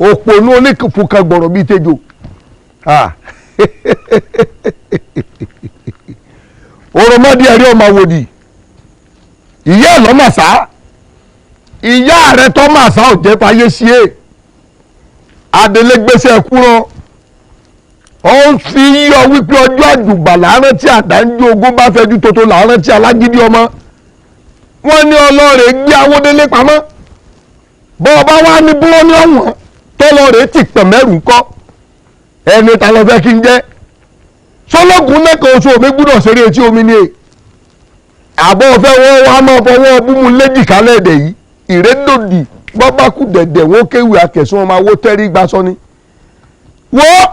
òpònú onífúnkan gbọ̀rọ̀ bíi tejò. Òròmọdé ẹ̀rí ọmọ àwòdì, ìyá ẹ̀ lọ́ màsá, ìyá rẹ̀ tọ́ màsá ò jẹ́ fàyè sí e. Adélé gbèsè kúrọ̀, ó ń fi yọ wípé ọjọ́ àjùbà làárọ̀ tí àdáńjú ogún bá fẹjú tótó làárọ̀ tí alágídí ọmọ. Wọ́n ní ọlọ́ọ̀rẹ́ gbé Awódélé pamọ́, bọ́ ọba wa ní búrọ́ ní ọ̀wọ́n tọ́lọ́ọ̀rẹ́ ti pẹ̀ mẹ́rù ńkọ́. Ẹni ta lọ fẹ́ kí n jẹ́ sọlọ́gùn mẹ́kan oṣù omi gbúdọ̀ ṣeré etí omi ni e. Àbọ̀ fẹ́ wọ́n wá máa fọwọ́ búmu léjìká lẹ́ẹ̀dẹ̀ yìí, ìrédòdì bọ́bákú dẹ̀dẹ̀ wọ́n kéwì akẹ̀sùn ọmọ awó tẹ́rí gbaṣọ ni. Wọ́n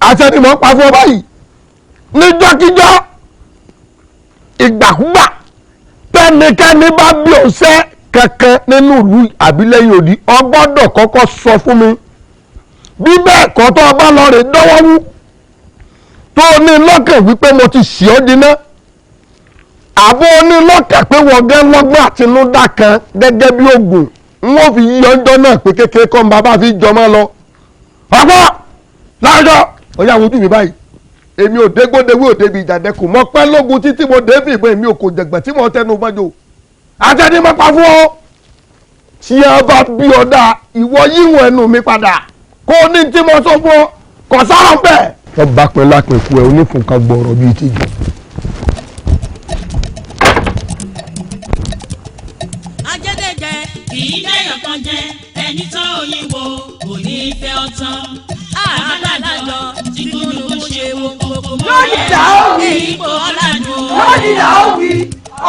àtẹnumọ́ pa fún ọ báyìí níjọ́kíjọ́ ìgbàkúgbà tẹ́nikẹ́ni bá bí òṣẹ́ nǹkan kan nínú ìlú àbí lẹ́yìn odi, o gbọ́dọ̀ kọ́kọ́ sọ fún mi. Bí bẹ́ẹ̀ kọ́, tó o bá lọ rè dọ́wọ́ wú, tó o ní lọ́kàn wípé mo ti sì ọ́ jiná, àbó o ní lọ́kàn pé wọ́n gẹ́ lọ́gbọ́n àtinúdá kan gẹ́gẹ́ bí oògùn n ó fi yí ọjọ́ náà pé kékeré kọ́ ń bàbá fi jọmọ́ lọ. Ọ̀pọ̀ láàjọ ọ̀yá wojú mi báyìí, èmi ò dégbòdewé ò débi ìjàdẹ́kù mọ́ pẹ́ lógun títí mo dé fìbọn, èmi ò kò jẹ̀gbẹ́ tí mo tẹnu mọ́jọ àtẹni mo pa fún ọ. Tí ẹ bá bí ọ dáa, ìwọ yíwọ̀n ẹnu mi padà kó o ní tí mo sọ fún ọ kò sára bẹ́ẹ̀. Wọ́n bá pẹ́ lápẹ̀kú ẹ onífúnka gbọ̀rọ̀ bíi tíjọ. Ajẹ́dẹ̀jẹ́ kì í dẹ́yọ̀ kan jẹ́, ẹni tó òyìnbó kò ní í fẹ́ ọtán. Àbálájọ tí kúnnùkún ṣe wo kókó mọ́ Lónìí là ó wí. Ipò ọ̀làdùn. Lónìí là ó wí.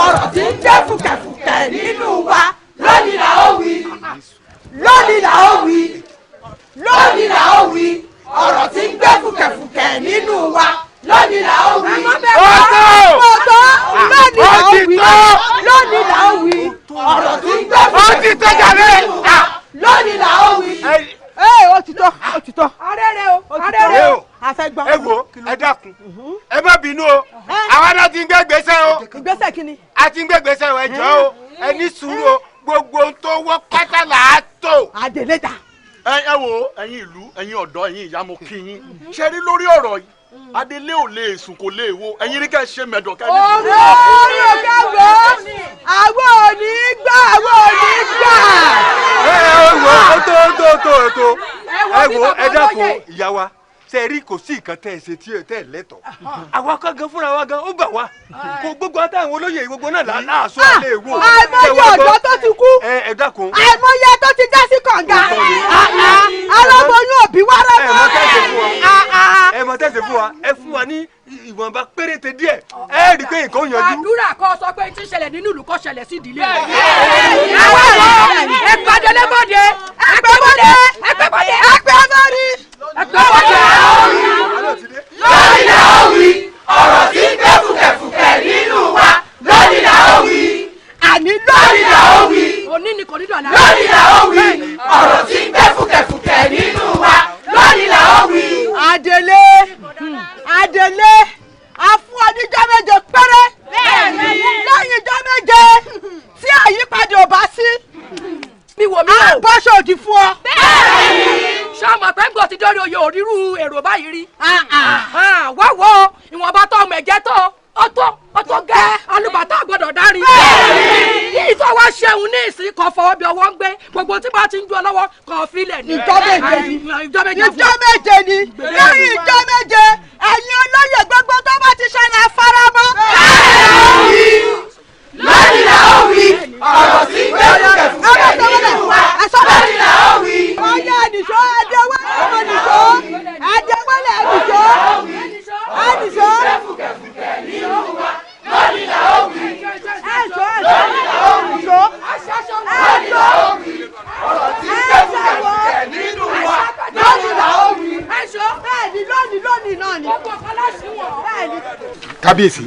Ọ̀rọ̀ tí ń jẹ́ fùkẹ̀fùkẹ̀ nínú wa. Lónìí là ó wí. Lónìí là ó wí. Lónìí là ó wí. Ọ̀rọ̀ tí ń gbé fùkẹ̀fùkẹ̀ nínú wa. Lónìí là ó wí. Ọ̀tọ̀. Lónìí là ó wí. Lónìí là ó wí. Ọ̀rọ̀ tí ń gbé fùkẹ̀fùkẹ̀ nínú wa. Lónìí là ó wí. Ee, ó ti tọ́, ó ti tọ́. Arẹ́rẹ́ o, arẹ́rẹ́ o. A fẹ́ gbọ́. Ẹ wo, ẹ dákun, ẹ má bínú o, àwa náà ti ń gbé gbèsè o. Ìgbésẹ̀ kí ni? A ti ń gbé gbèsè o, ẹ jọ̀ọ́ o, ẹ ní sùúrù o, gbogbo ohun tó wọ́ pátá là á tò. Àdèlé ta. Ẹ wo, ẹ̀yin ìlú, ẹ̀yin ọ̀dọ́, ẹ̀yin ìyá, mo kí yín. Ṣe rí lórí ọ̀rọ̀ yìí, Adélé ò lè sùn kò lè wo, ẹ̀yin ní ká ẹ ṣe mẹ̀dọ̀ ká ẹ ní. Orí òkè wo, àwọn ò ní gbà, àwọn ò ní gbà. Ẹ wo, ó tó ó tó ó tó ó tó. Ẹ wo, ẹ dákun ìyá wa, ṣe rí kò sí nǹkan tẹ́ ẹ ṣe tí ẹ tẹ́ ẹ lẹ́tọ̀ọ́. Àwa kan gan fúnra wa gan ó bà wá. Kò gbogbo àtàwọn olóyè gbogbo náà láàṣọ àlẹ́ èwo. Àìmọye ọ̀dọ́ tó ti kú. Ẹ dákun. Àìmọye tó ti já sí kànga. Aláboyún òbí wá rẹ̀ mọ́. Ẹ mọ tẹ́sí fún wa, ẹ fún wa ní ìwọ̀nba péréte díẹ̀, ẹ rí i pé nǹkan ó yanjú. Àdúrà kọ́ sọ pé tí ń ṣẹlẹ̀ nínú ìlú kọ́ ṣẹlẹ̀ sí ìdílé rẹ̀. Ẹ gbàdé lébọ̀dé, ẹ pẹ́ bọ́dé, ẹ pẹ́ bọ́dé, ẹ pẹ́ bọ́dé, ẹ pẹ́ bọ́dé. Lónìí là ó wí. Ọ̀rọ̀ tí ń gbé fùkẹ̀fùkẹ̀ nínú wa. Lónìí là ó wí. Àní lónìí là ó wí. Òní ni kò ní dọ̀la. Lónìí là ó wí. Ọ̀rọ̀ tí ń gbé fùkẹ̀fùkẹ̀ nínú wa. Lónìí là ó wí. Adélé, Adélé, a fún ọ níjọ́ méje péré. Lẹ́yìn ijọ́ méje tí àyípadà ò bá sí, Mi wò mí o. a bọ́ sòdì fún ọ. Ṣé ọmọ pé ń gbọ́ ti dórí oyè òrírú èrò báyìí rí? Wá wo ìwọ̀nba tó ọmọ ẹ̀jẹ̀ tó ọtọ́ ọtọ́ gẹ́ alùbàtà gbọ́dọ̀ dárí. Yìí tó wá ṣeun ní ìsìn kan fọwọ́ bí ọwọ́ ń gbé gbogbo tí bá ti ń ju ọ lọ́wọ́ kan filẹ̀ ní. Ìjọ́ méje ni. Ìjọ́ méje fún Ìjọ́ méje ni. Lẹ́yìn ìjọ́ méje, ẹ̀yin olóyè gbogbo tó bá ti ṣẹlẹ̀ faramọ́. Lónìí là ó wí. Ọ̀rọ̀ tí ń gbé fùkẹ̀fùkẹ̀ nínú wa. Lónìí là ó wí. Ọyá nìṣó, Adéwálé ọmọ nìṣó, Adéwálé nìṣó, nìṣó. Lónìí là ó wí. Ẹ̀ṣọ́ ẹ̀ṣọ́ nìṣó, ẹ̀ṣọ́. Ọ̀rọ̀ tí ń gbé fùkẹ̀fùkẹ̀ nínú wa. Lónìí là ó wí. Ẹ̀ṣọ́. Bẹ́ẹ̀ni lónìí lónìí náà ni. Gbogbo ọ̀kan láṣìí wọ̀n. Bẹ́ẹ̀ni. Kábíyèsí,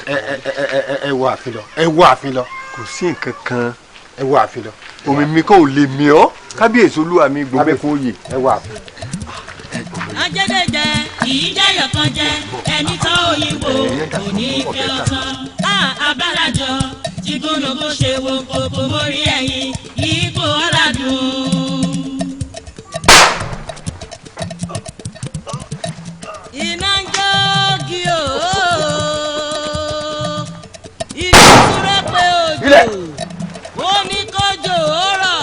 ẹ ẹ ẹ ẹ wọ ààfin lọ, ẹ wọ ààfin lọ. Kò sí nǹkan kan. Ẹ wọ ààfin lọ. Omi mi kò lè mí ọ́. Kábíyèsí olúwa mi gbogbo fún oyè. Ẹ wọ ààfin. Ajẹ́dẹ̀jẹ́ kì í dẹ́yọ̀ kan jẹ́, ẹni tó òyìnbó kò ní í fẹ́ ọtán. Abálájọ tí kúnnùkún ṣe wo kókó mórí ẹ̀yìn ipò ọ̀làdùn. Iná ń jógi o, ìlú súré pé òjò, ó ní kójò ó rọ̀,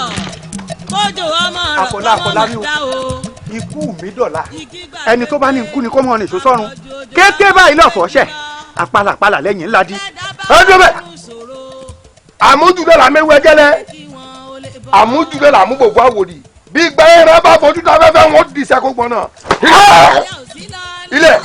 kójò ọmọ rọ̀ Àfọlá, kọ́mọ Àfọlábí o. dá o. Ikú mi dọ̀la, ẹni tó bá ní ikú ni kó mọ̀ nìṣó sọ́run. Kété báyìí lọ́fọ̀ọ́ ṣẹ̀, apalàpalà lẹ́yìn ńlá di. Ẹ dúró bẹ́ẹ̀. Àmójúlẹ̀ là mẹ́wẹ́ gẹ́lẹ́, àmójúlẹ̀ là mú gbogbo àwòrì. Bí gbẹ́rẹ́ bá fojú tó afẹ́fẹ́ wọn di sẹ́kó gbọ́n náà. Ilẹ̀ ilẹ̀.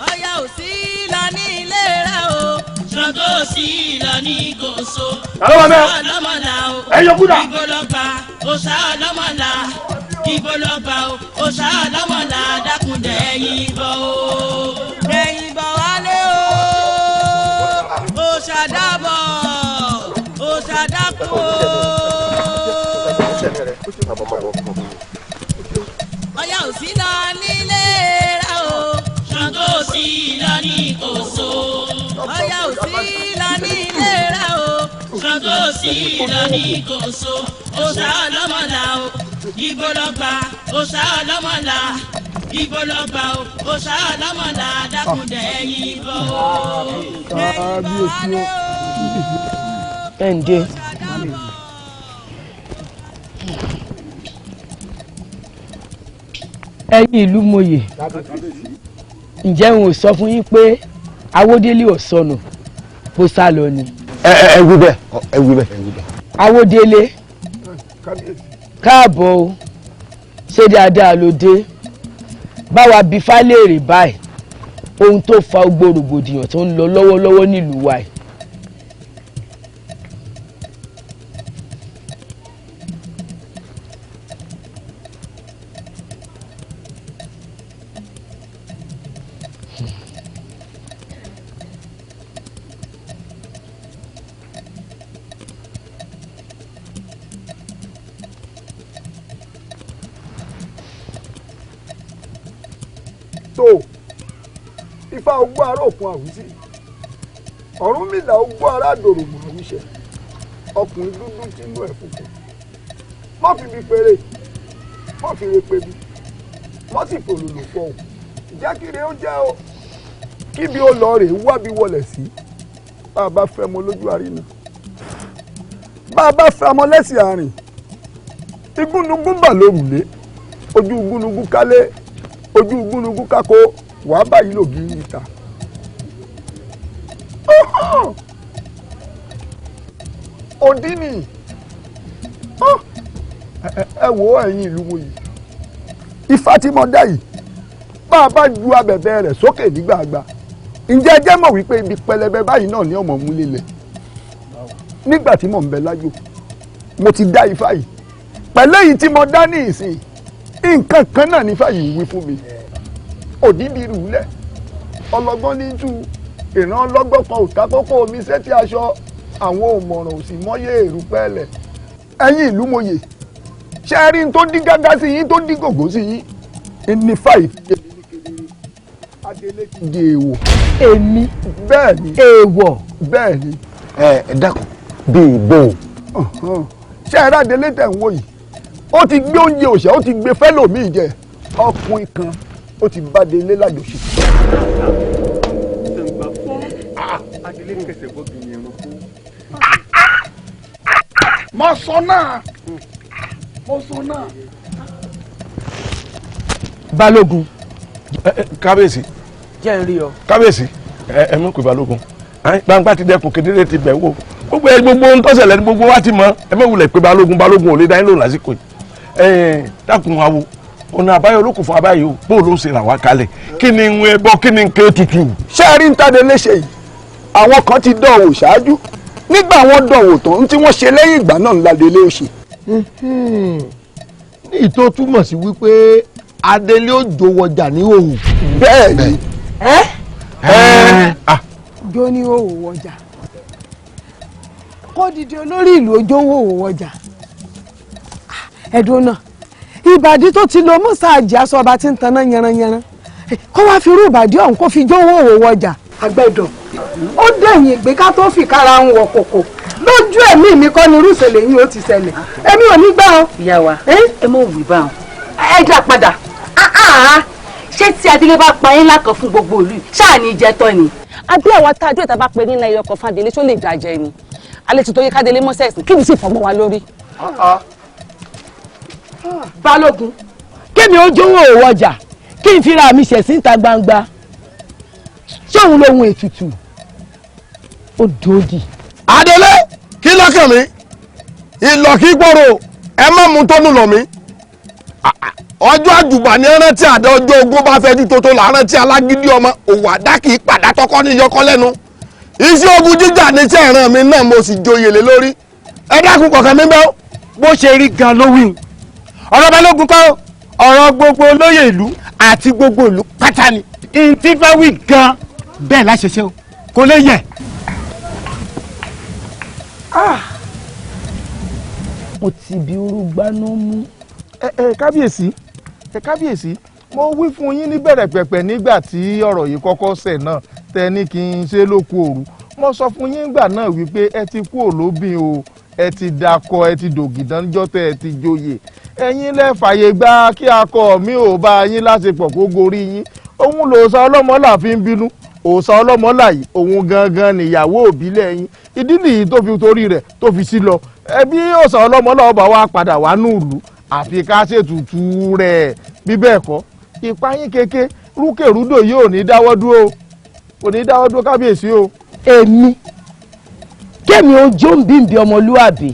Ọya ò sí lọ ní ilé rẹ o, Ṣàngó ò sí lọ ní gòso. Àlọ́ bàbá Òòṣà ọlọ́mọlá o, ẹ yọ kúdà. Ibo lọ gbà, òòṣà ọlọ́mọlá. Ibo lọ gbà o, òòṣà ọlọ́mọlá dákun dẹ̀yìn bọ̀ o. Dẹ̀yìn bọ̀ wálé o. Ọya ò sí lọ nílé rẹ o, Ṣàngó ò sí lọ ní Kòso. Ọya ò sí lọ nílé rẹ o, Ṣàngó ò sí lọ ní Kòso. Òòṣà ọlọ́mọlá o, ibo lọ gbà, òòṣà ọlọ́mọlá, ibo lọ gbà o, òòṣà ọlọ́mọlá, dákúndẹ̀ ẹ̀yìn bọ̀ o. Kábíyèsí o. Ẹ ǹdẹ́. Ẹ̀yin ìlú mòye, ǹjẹ́ n ò sọ fún yín pé Awódélé ò sọnù bó sá lọ ni. Ẹ wí bẹ́ẹ̀, ẹ wí bẹ́ẹ̀, ẹ wí bẹ́ẹ̀. Awódélé, káàbọ̀ o, ṣé dáadáa ló dé? Báwa bí fálẹ́rè báyìí ohun tó fa gbogbo rògbòdìyàn tó ń lọ lọ́wọ́lọ́wọ́ nílùú wa yìí. Tó ifá ogbó ará òkun àwùsí, Ọ̀rúnmìlà ogbó ará dòròmù àwùṣẹ, ọkùnrin dúdú tínú ẹ̀ funfun, má fi mi péré, má fi re pebi, má sì fòlòlò fọhùn, jẹ́ kiri ó jẹ́ o, kíbi ó lọ rèé wábi wọlé sí, bá a bá fẹ́ mọ lójú àrínà, bá a bá fẹ́ mọ lẹ́sìn àárín, igúnnugún bà lórùlé, ojú igúnnugún kálé, ojú gúnugún kákó, wàá báyìí lògiri ìta. Òdì ni ẹ wò ó, ẹ̀yin ìlú wo yìí, ifá tí mo dá yìí, bá a bá ju abẹ̀bẹ̀ rẹ̀ sókè nígbàgbà, ǹjẹ́ ẹ jẹ́ mọ̀ wípé ibi pẹlẹbẹ báyìí náà ní ọmọ mú lélẹ̀. Nígbà tí mò ń bẹ lájò, mo ti dá ifá yìí, pẹ̀lú èyí tí mo dá ní ìsìn, nǹkan kan náà ní fàyè wí fún mi. Òdìdí rúlẹ̀, ọlọ́gbọ́n ní tú, ìran ọlọ́gbọ́n kan ò tákókó omi sẹ́tí aṣọ, àwọn òmọ̀ràn ò sì mọ́yé èrú pẹ́ẹ́lẹ̀. Ẹ̀yin ìlú mòye, ṣé ẹ rí n tó dí gágá sí yín, tó dí gògó sí yín, ní fàyè adélé ti di èèwọ̀. Èmi? Bẹ́ẹ̀ ni. Èèwọ̀? Bẹ́ẹ̀ ni. Ẹ dákun, bí ìbò. Ṣé ẹ rí adélé tẹ̀ ń wò yìí, ó ti gbé oúnjẹ òòṣà, ó ti gbé fẹ́lòmíì jẹ, ọkùnrin kan ó ti bá délé lájọṣepọ̀. Mo sọ náà, mo sọ náà. Balógun. Kábíyèsí. Jẹ́ n rí ọ. Kábíyèsí, ẹ mọ̀ pé Balógun gbangba ti dẹkùn kedere ti bẹ̀ wò, gbogbo ẹ gbogbo ohun tó ṣẹlẹ̀ ní gbogbo wa ti mọ̀, ẹ mọ̀ wulẹ̀ pé Balógun, Balógun ò lè dá yín lóhùn lásìkò yìí. Dákun awo, ọ̀nà àbáyọ ló kù fún abáyọ o, bó ló ń ṣe rà wá kalẹ̀, kí ni ń ẹbọ, kí ni ń ké tutù. Ṣé ẹ rí ń tàdé léṣe yìí, àwọn kan ti dánwò ṣáájú, nígbà wọn dánwò tán tí wọ́n ṣe lẹ́yìn ìgbà náà ńlá délé ó ṣe. Ní ìtò túmọ̀ sí wípé Adélé ó jó wọjà ní òwò. Bẹ́ẹ̀ ni. Jó ní òwò wọjà, kó dìde olórí ìlú ojó ń wòwò wọjà. Ẹ̀dùn náà, ìbàdí tó ti lo mọ́sáàjì aṣọ ọba tí ń taná yanranyanran, kó wá fi irú ìbàdí ọ̀hún kó fi jó wòwò wọjà. Àgbẹ̀dọ̀ ó dẹ̀yìn ìgbé ká tó fi kára ń wọ̀ kòkò lójú ẹ̀mí mi kọ́ ni irú ìṣẹ̀lẹ̀ yìí ó ti ṣẹlẹ̀, èmi ò ní gbà ọ́. Ìyá wa, ẹ mọ̀ wí bá wọn, ẹ dá padà. Ṣé tí Adélé bá pa yín lákan fún gbogbo ìlú ṣáà ní jẹ tán ni? Àbí àwa tá a dúró ìta bá pe nílẹ̀ ẹyọ kan fàdélé tó lè dàjẹ́ ni? Alẹ́ ti torí kádélé mọ́sẹ̀sì kí ni sì fọmọ́ wa lórí. Balógun, kémi ó jówó òwò ọjà kí n fira mi ṣẹ̀ síta gbangba, ṣé òun lóhun ètùtù? Ó dòdì. Adélé, kí lọ́kàn mi, ìlọ̀kí gbòòrò, ẹ má mú tónú lọ mi. Ọjọ́ àjùbà ní rántí àdá, ọjọ́ ogun bá fẹ́jú tótó là rántí alágídí ọmọ, òwò àdá kì í padà tọkọ ní yọkọ lẹ́nu. Iṣẹ́ ogun jíjà ní iṣẹ́ ìran mi náà, mo sì joyè lé lórí. Ẹ dákun kọ̀ọ̀kan mi bẹ́ẹ̀. Bó ṣe rí gan ló wí. Ọ̀rọ̀ Balógun kọ́, ọ̀rọ̀ gbogbo olóyè ìlú àti gbogbo ìlú pátá ni. Ìtí fẹ́ wí gan bẹ́ẹ̀ láṣẹṣe o, kò lè yẹ. Mo ti bí orúgbáná mú, Ẹ kábíyèsí, ẹ kábíyèsí, mo wí fún yín ní bẹ̀rẹ̀ pẹ̀pẹ̀ nígbà tí ọ̀rọ̀ yìí kọ́kọ́ ṣẹ̀ náà tẹ ní kí n ṣe lóko òru. Mo sọ fún yín nígbà náà wípé ẹ ti kú òlóbìn o, ẹ ti dakọ, ẹ ti dògìdánjọ́ tẹ ẹ ti joyè. Ẹ̀yin lẹ fàyè gba kí akọ mi ò bá yín láṣepọ̀ kó gorí yín. Òun lòòṣà ọlọ́mọlà fi ń bínú. Òòṣà ọlọ́mọlà yìí òun gangan nìyàwó òbílẹ̀ yín. Ìdí nìyí tó fi torí rẹ̀ tó fi sí lọ. Ẹbí òòṣà ọlọ́mọlà ọba wa padà wá nùlù àfi ká ṣètùtù rẹ̀. Bí bẹ́ẹ̀ kọ́, ìpayín keke rúkèrúdò yìí ò ní dáwọ́ dúró, kò ní dáwọ́ dúró kábíyèsí o. Èmi kémi ojú ń bíǹbí ọmọlúàbí,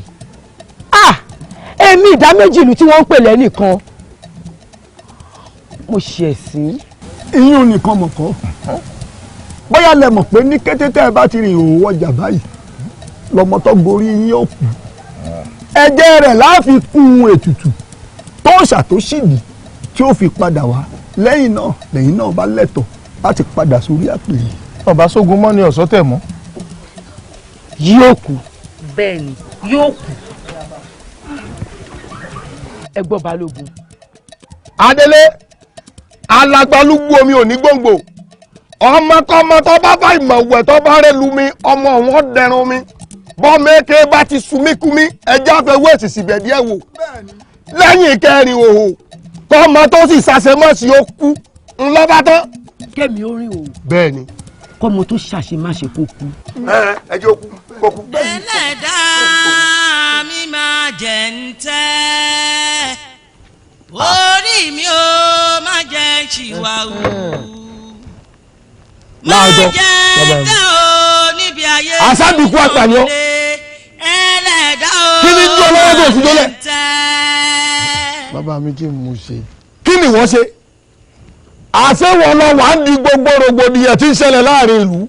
èmi ìdá méjì ìlú tí wọ́n ń pè lẹ́nìkan, mo ṣẹ̀ sí. Ìyún nìkan mọ̀ kọ́, bóyá lẹ mọ̀ pé ní kété tẹ́ ẹ bá ti rìn òwò ọjà báyìí lọmọ tó gorí yín ó kú, ẹ̀jẹ̀ rẹ̀ láàfin kún ètùtù tó ṣàtòṣìlì tí ó fi padà wá. Lẹ́yìn náà lẹ́yìn náà bá lẹ́tọ̀ọ́ láti padà sórí àpèrè. Ọba sógun mọ́ ni ọ̀sọ́ tẹ̀ mọ́. Yóò kú. Bẹ́ẹ̀ni, yóò kú. Ẹ gbọ́ balógun. Adélé alagbalúgbú omi ò ní gbòǹgbò, ọmọkọ́mọ tó bá bá ìmọ̀wẹ̀ tó bá rẹ̀ lu mi, ọmọ wọn dẹrun mi. Bọ́mọ eke bá ti sunmíkúmí, ẹja fẹ́ wéèsì síbẹ̀ díẹ̀ wò. Lẹ́yìn kẹrin òhò kọ́mọ tó sì ṣàṣemọ́sí ó kú ńlọ́bá tán. Kẹ́mi ó rìn òhò. Bẹ́ẹ̀ni. Kọ́mọ tó ṣàṣemáṣe kó kú. Ẹ jẹ́ ó kú kó kú. Ẹlẹ́dàá mi máa jẹ́ ń tẹ́, orí mi ò má jẹ́ ṣìwàwù. Má jẹ́ tẹ́ o níbi ayé àṣàbíkú àgbà ni ọ́. Ẹlẹ́dàá o kí ni jó lọ́wọ́ tó fi jólẹ̀. Bàbá mi, kí n mú ṣe. Kí ni wọ́n ṣe? Àṣewọ̀n lọ wà ń di gbogbo rògbòdìyàn tí ń ṣẹlẹ̀ láàrin ìlú.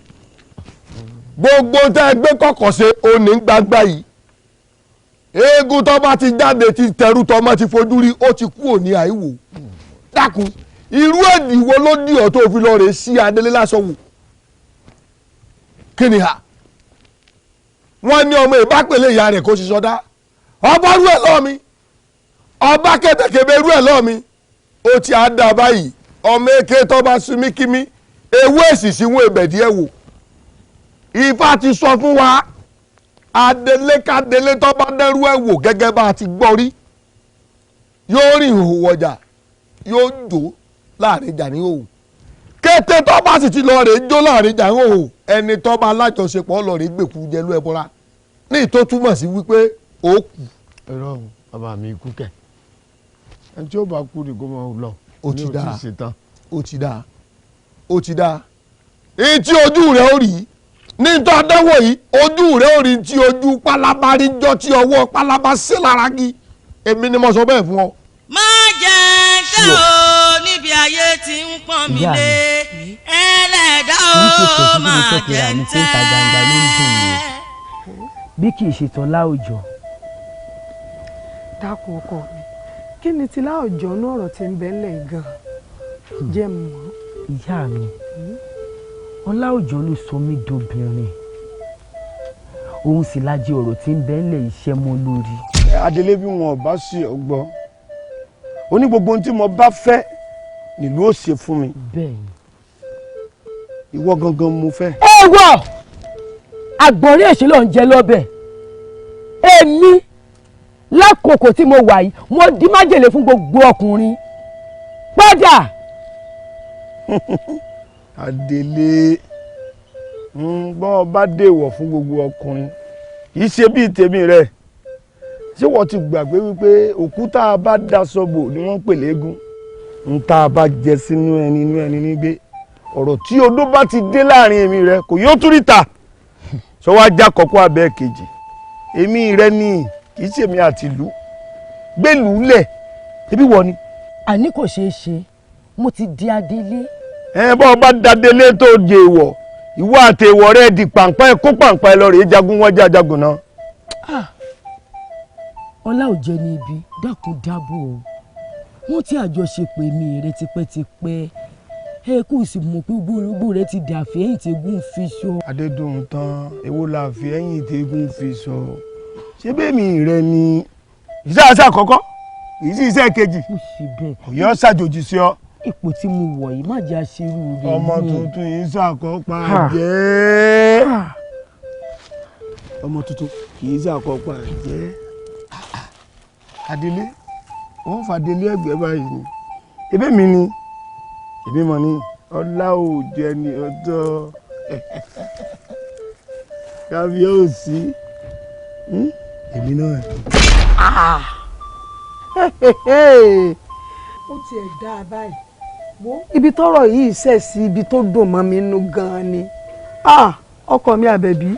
Gbogbo tẹ́ ẹ gbé kọ̀kọ̀ ṣe òní gbangba yìí. Eégún tó bá ti jáde ti tẹrú tọmọ ti fojú rí, ó ti kú òní àìwò. Dákun, irú èdè wo ló dì ọ́ tó fi lọ rè sí Adélé lásán wò? Kí ni ha? Wọ́n ní ọmọ ìbápẹ̀lẹ̀ ìyá rẹ̀ kó sì sọdá. Ọba rú ẹ̀ lọ́ọ̀ mi, ọba kẹtẹkẹbẹ rú ẹ̀ lọ́ọ̀ mi. Ó ti á dá báyìí, ọmọ eke tó bá sunmí kímí, ewé èsìsì wọn èbẹ̀ díẹ̀ wò. Ifá ti sọ fún wa, Adélé kádélé tó bá dẹ́rú ẹ̀ wò gẹ́gẹ́ bá a ti gbọ́ rí, yóò rìn ìhòòhò ọjà, yóò jó láàrin ìjà ní òhò. Kété tó bá sì ti lọ rè jó láàrin ìjà ní òhò, ẹni tó bá alájọṣepọ̀ lọ rè gbèkú jẹlú ẹbọra. Ní ìtó túmọ̀ sí wípé ó kú. Irọ́ bàbá mi, ikú kẹ̀. Ẹni tí ó bá kú ni kó máa lọ. Ó ti dáa, ó ti dáa, ó ti dáa. Etí ojú rẹ̀ ó rí ní tó dánwò yìí, ojú rẹ̀ ó rí tí ojú pálábá rí jọ tí ọwọ́ pálábá sí lára gí. Èmi ni mo sọ bẹ́ẹ̀ fún ọ. Má jẹ́ tẹ́ o níbi ayé tí ń pọ́n mi lé, ẹlẹ́dàá o má jẹ́ ń tẹ́. Bí kì í ṣe tán láwùjọ. Dákun ọkọ mi, kí ni ti láwùjọ ní ọ̀rọ̀ tí ń bẹ ńlẹ̀ gan-an jẹ́ mọ́. Ìyá mi, Ọláòjọ́ ló sọ mí dobìnrin, òun sì lajẹ ọ̀rọ̀ tí ń bẹ ńlẹ̀ iṣẹ́ mọ́ lórí. Adélé, bí wọn ò bá sí ọgbọ́n, ó ní gbogbo ohun tí mo bá fẹ́ nílùú ó ṣe fún mi. Bẹ́ẹ̀ni. Ìwọ gangan mo fẹ́. Ẹ wọ àgbọ̀nrín èṣù ló ń jẹ lọ́bẹ̀. Èmi lákòókò tí mo wà yìí, mo di májèlé fún gbogbo ọkùnrin. Padà. Adélé, bọ́ ọ bá dèwọ̀ fún gbogbo ọkùnrin, kì í ṣe bíi tèmi rẹ̀. Ṣé wọ́n ti gbàgbé wípé òkúta bá daṣọ bò ni wọ́n ń pè léegun? Ń tá a bá jẹ sínú ẹni inú ẹni nígbé. Ọ̀rọ̀ tí odó bá ti dé láàrin èmi rẹ kò yóò tún ríta. Sọ wá já kọ́kọ́ abẹ́ kejì. Èmi rẹ ni kì í ṣèmi àti ìlú. Gbèlú lẹ̀, ebi wọ ni. Àní kò ṣeé ṣe, mo ti di Adélé. Ẹ bọ́ ọ bá dadélé tó jẹ ìwọ̀, ìwọ àti ìwọ̀ rẹ di pàǹpá ẹ kó pàǹpá ẹ lọ rèé jagun wọ́n jẹ́ ajagun náà. Ọláòjẹ́ ní ibi, dákun dábò o. Wọ́n tí àjọṣepọ̀ èmi rẹ tipẹ́tipẹ́. Ẹ kò sì mọ̀ pé gbogbo rẹ ti dàfẹ́ ẹ̀yìn tẹ́gùn fi sọ. Adédùn tán, èwo la fi ẹ̀yìn tẹ́gùn fi sọ? Ṣé bẹ́ẹ̀mi rẹ ni ìṣe àṣà àkọ́kọ́? Kì í sì iṣẹ́ kejì. Ọ̀yọ́ ṣàjòjì sí ọ. Ipò tí mo wọ̀ yìí má jẹ́ aṣerú rẹ̀. Ọmọ tuntun yìí ṣàkópa jẹ́. Ọmọ tuntun kì í ṣàkópa jẹ́. Adelé, wọ́n fàdélé ẹgbẹ́ báyìí ni. Ebí mi ni, èmi mọ̀ ni, ọlá ò jẹ ni ọjọ́. Kábíyèsí, èmi náà. Ó tiẹ̀ dáa báyìí. Ibi tọ́rọ̀ yìí ṣẹ̀ sí ibi tó dùn mọ́ mi nú gan-an ni. Ọkọ mi Àbẹ̀bí.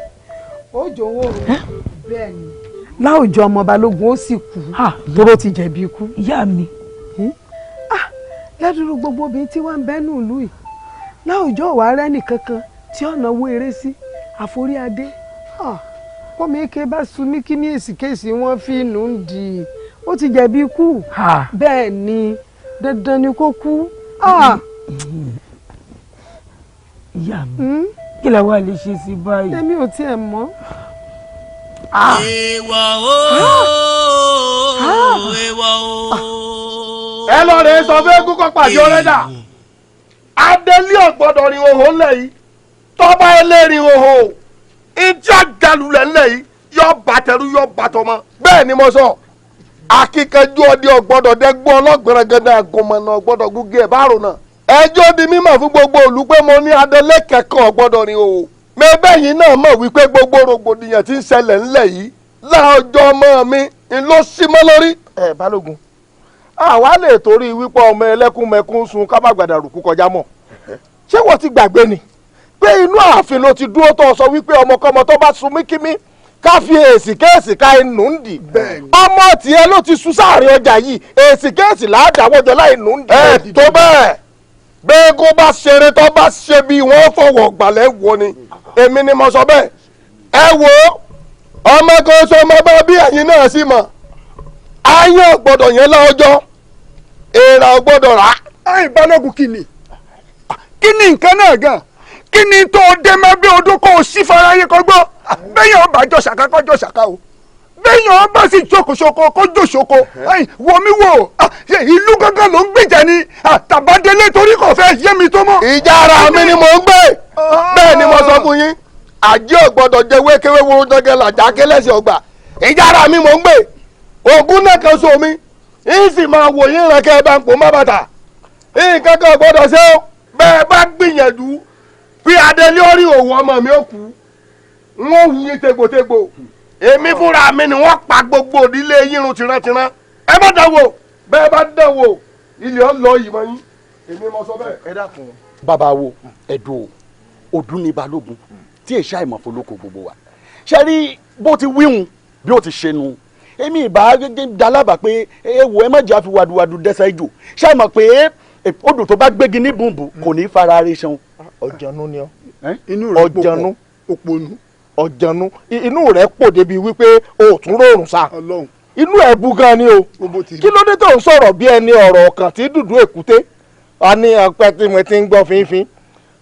Ó jọ̀wọ́ rẹ̀ bẹ́ẹ̀ ni. Láwùjọ ọmọ Balógun ó sì kú. Tóró ti jẹ̀bi ikú. Ìyá mi. Ládùúrú gbogbo obìnrin tí wọ́n ń bẹ́nu ìlú yìí. Láwùjọ òwà rẹ́ nìkankan tí ọ̀nà wo eré sí àforí adé. Kọ́mi eke bá sun mí kí ní èsì kéèsì wọ́n fi nù ń di. Ó ti jẹ̀bi ikú. Bẹ́ẹ̀ ni dandan ni kó kú. Ìyá mi, kí la wá lè ṣe sí báyìí? Èmi ò tiẹ̀ mọ̀. Èèwọ̀ o, èèwọ̀ o. Ẹ lọ rèé sọ fún eégún kó pàdé ọ̀rẹ́dà. Adélé ò gbọ́dọ̀ rin òhò ńlẹ̀ yìí. Tọ́ba ẹlẹ́rìn òhò ìjọ àgàlùlẹ̀ ńlẹ̀ yìí yọ bàtẹ̀rù yọ bàtọmọ. Bẹ́ẹ̀ ni mo sọ. Akíkanjú ọdẹ ọgbọ́dọ̀ dẹgbọ ọlọgbẹrẹgẹdẹ àgùnmọ̀nà ọgbọ́dọ̀ gúgé ẹ̀ bárò náà. Ẹjọ́ di mímọ̀ fún gbogbo ìlú pé mo ní adelé kẹ̀kọ́ ọgbọ́dọ̀ ni o. Mẹ́bẹ́ yìí náà mọ̀ wípé gbogbo rògbòdìyàn tí ń ṣẹlẹ̀ ńlẹ̀ yìí láọjọ́ ọmọ mi ń lọ sí mọ́ lórí. Ẹ Balógun, àwa lè torí wípé ọmọ ẹlẹ́kùnmẹ̀kún sun ká má gbàdà rùkú kọjá mọ́. Ṣé wọ́n ti gbàgbé ni pé inú ààfin ló ti dúró tó sọ wípé ọmọkọ́mọ tó bá sun míkímí ká fi èsì kéèsì ká inú ń dì. Ọmọ tiẹ̀ ló ti sún sáàrin ọjà yìí, èsì kéèsì làádàwọ́jọ láì nù ń dì. Ẹ tó bẹ́ẹ̀ bẹ́ẹ̀ kó bá ṣeré tó bá ṣe bí wọ́n fọwọ́ gbàlẹ́ wọ ni, èmi ni mo sọ bẹ́ẹ̀. Ẹ wo ọmọ kan sọ ọmọ bá bí ẹ̀yin náà sì mọ̀, ayé ò gbọ́dọ̀ yẹn lọ́jọ́, èèrà ò gbọ́dọ̀ rà. Ẹ Balógun, kí ni kí ni nǹkan náà gan? Kí ni tó dé mọ́ bí odó kó o sí fara yín kọ́ gbọ́? Bẹ́yàn ọba jọ ṣàkà kọ́ jọ ṣàkà o, bẹ́yàn ọba sì jókòó ṣoko kó jò ṣoko. Wò mí wò, ìlú gángan ló ń gbèjà ni tàbádélé torí kò fẹ́ yé mi tó mọ́. Ìjà ara mi ni mò ń gbé, bẹ́ẹ̀ ni mo sọ fún yín. Àjẹ́ ò gbọ́dọ̀ jẹ wékéwé wo jọgẹ làjà kẹlẹ́sì ọgbà. Ìjà ara mi mò ń gbé, ògùn náà kan so mi, ń sì máa wò yín ràn kẹ́ ẹ bá ń pò má bàtà. Nǹkan kan gbọ́dọ̀ ṣe ó, bẹ́ẹ̀ bá gbìyànjú bí adélé orí òwò ọmọ mi ó kú, wọ́n wù yín tegbòtegbò. Èmi fúnra mi ni wọ́n pa gbogbo òdílé yín run tìrantìran. Ẹ má dánwò, bẹ́ẹ̀ bá dánwò ilé ọ̀ lọ yìí mọ́ yín. Èmi mo sọ bẹ́ẹ̀. Ẹ dákun bàbá wo ẹ̀dùn ọdún ní Balógun tí èṣà ìmọ̀fólókò gbogbo wa ṣe rí bó ti wíhun bí ó ti ṣe nu. Èmi ìbá dalábà pé ewu ẹ má jẹ́ àfi wàdùwàdù dẹ́sẹ̀ ijò. Ṣe mọ̀ pé odò tó bá gbégi ní bùnbùn kò ní fara rẹ̀ ṣan. Ọ̀jọ̀nú ni ọ. Ọ̀jọ̀nú òpònú. Ọ̀jọ̀nú inú rẹ̀ pò débi wípé o ò tún rọrùn sa. Inú ẹ̀ bu gan ni o. Kí ló dé tó ń sọ̀rọ̀ bí ẹni ọ̀rọ̀ ọ̀kàn tí dùdú èkúté? A ní ọpẹ́ tí mo ti ń gbọ́ fínfín.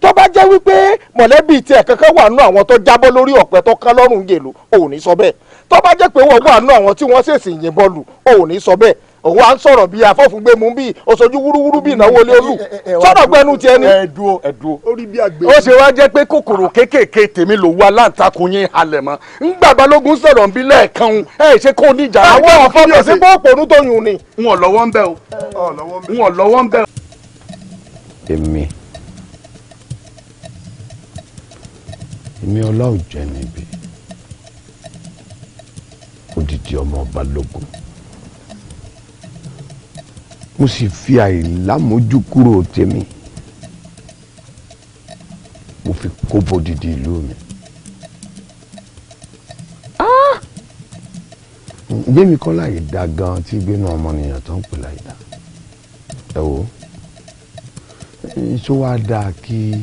Tó bá jẹ́ wípé mọ̀lẹ́bí tiẹ̀ kankan wà nú àwọn tó jábọ́ lórí ọ̀pẹ tó kán lọ́rùn gèlò, o ò ní sọ bẹ́ẹ̀. Tó bá jẹ́ pé wọ́n wà nú àwọn tí wọ́n ṣèṣì yìnbọn lù, o ò ní sọ bẹ́ẹ̀. Òun à ń sọ̀rọ̀ bíi afọ́fúngbẹ́mu bíi oṣojú wúrúwúrú bíi ìnáwó ilé olú. Sọ̀rọ̀ gbẹnu tiẹ̀ ni. Ẹ dúró ẹ dúró. Ó ṣe wá jẹ́ pé kòkòrò kéékèèké tèmi ló wá láǹtakùn yín halẹ̀ mọ́. Ńgbà Balógun sọ̀rọ̀ ń bí lẹ́ẹ̀kan ẹ ṣe kó níjà. Àwọn àfọkànsí pé òpònú tó yùn ni. N ò lọ́wọ́ ń bẹ̀ o. N ò lọ́wọ́ ń bẹ̀ o. Èmi Ọláòjẹ́ níbi odidi ọmọ Balógun, mo sì fi àìlámójú kúrò tèmi, mo fi kó bodidi ìlú mi. Ǹjẹ́ mi kọ́ láì dá gan tí gbénu ọmọnìyàn tó ń pè láì dá? Ẹ wò ó, ṣó wá dáa kí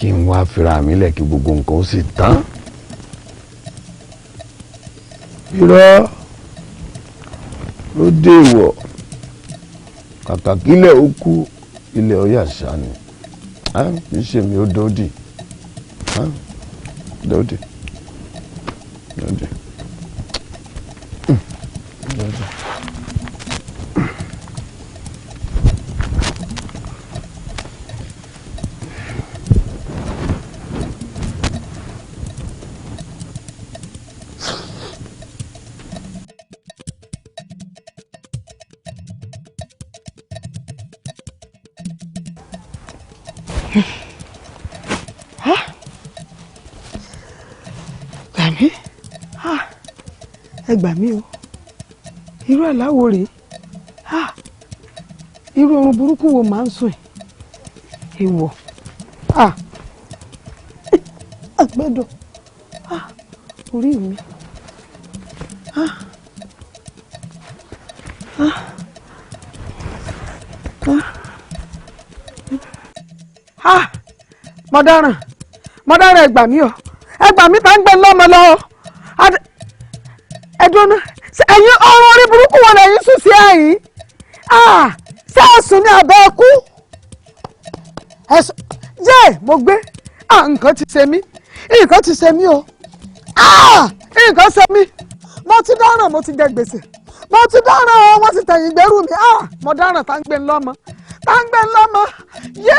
n wá fira mi lẹ̀ kí gbogbo nǹkan ó sì tán? Irọ́ ló dé ìwọ̀, kàkà kílẹ̀ ó kú ilẹ̀ ó yà sá ni. Kì í ṣe mi ó dòdì dòdì dòdì dòdì. Gbà mí, ẹ gbà mí o, irú àláwọ̀ rèé, irú oorun burúkú wo màá ń sùn ìwọ àgbẹ̀dọ̀ orí mi. Mo dáràn, mo dáràn, ẹ gbà mí o, ẹ gbà mí, tá ń gbẹ lọ́mọ lọ ẹdùn náà. Ẹ̀yin ọrùn orí burúkú wọn lẹ́yìn sùn sí ẹ̀yìn? Ṣé ẹ̀sùn ní abẹ́ ẹkú ẹ̀sùn yé mo gbé. Nǹkan ti ṣe mí, nǹkan ti ṣe mí o, nǹkan ṣe mí. Mo ti dáràn, mo ti jẹ gbèsè, mo ti dáràn o, wọ́n ti tẹ̀yìn gbẹ́rù mi. Mo dáràn, tá ń gbé lọ́mọ, tá ń gbé lọ́mọ yé.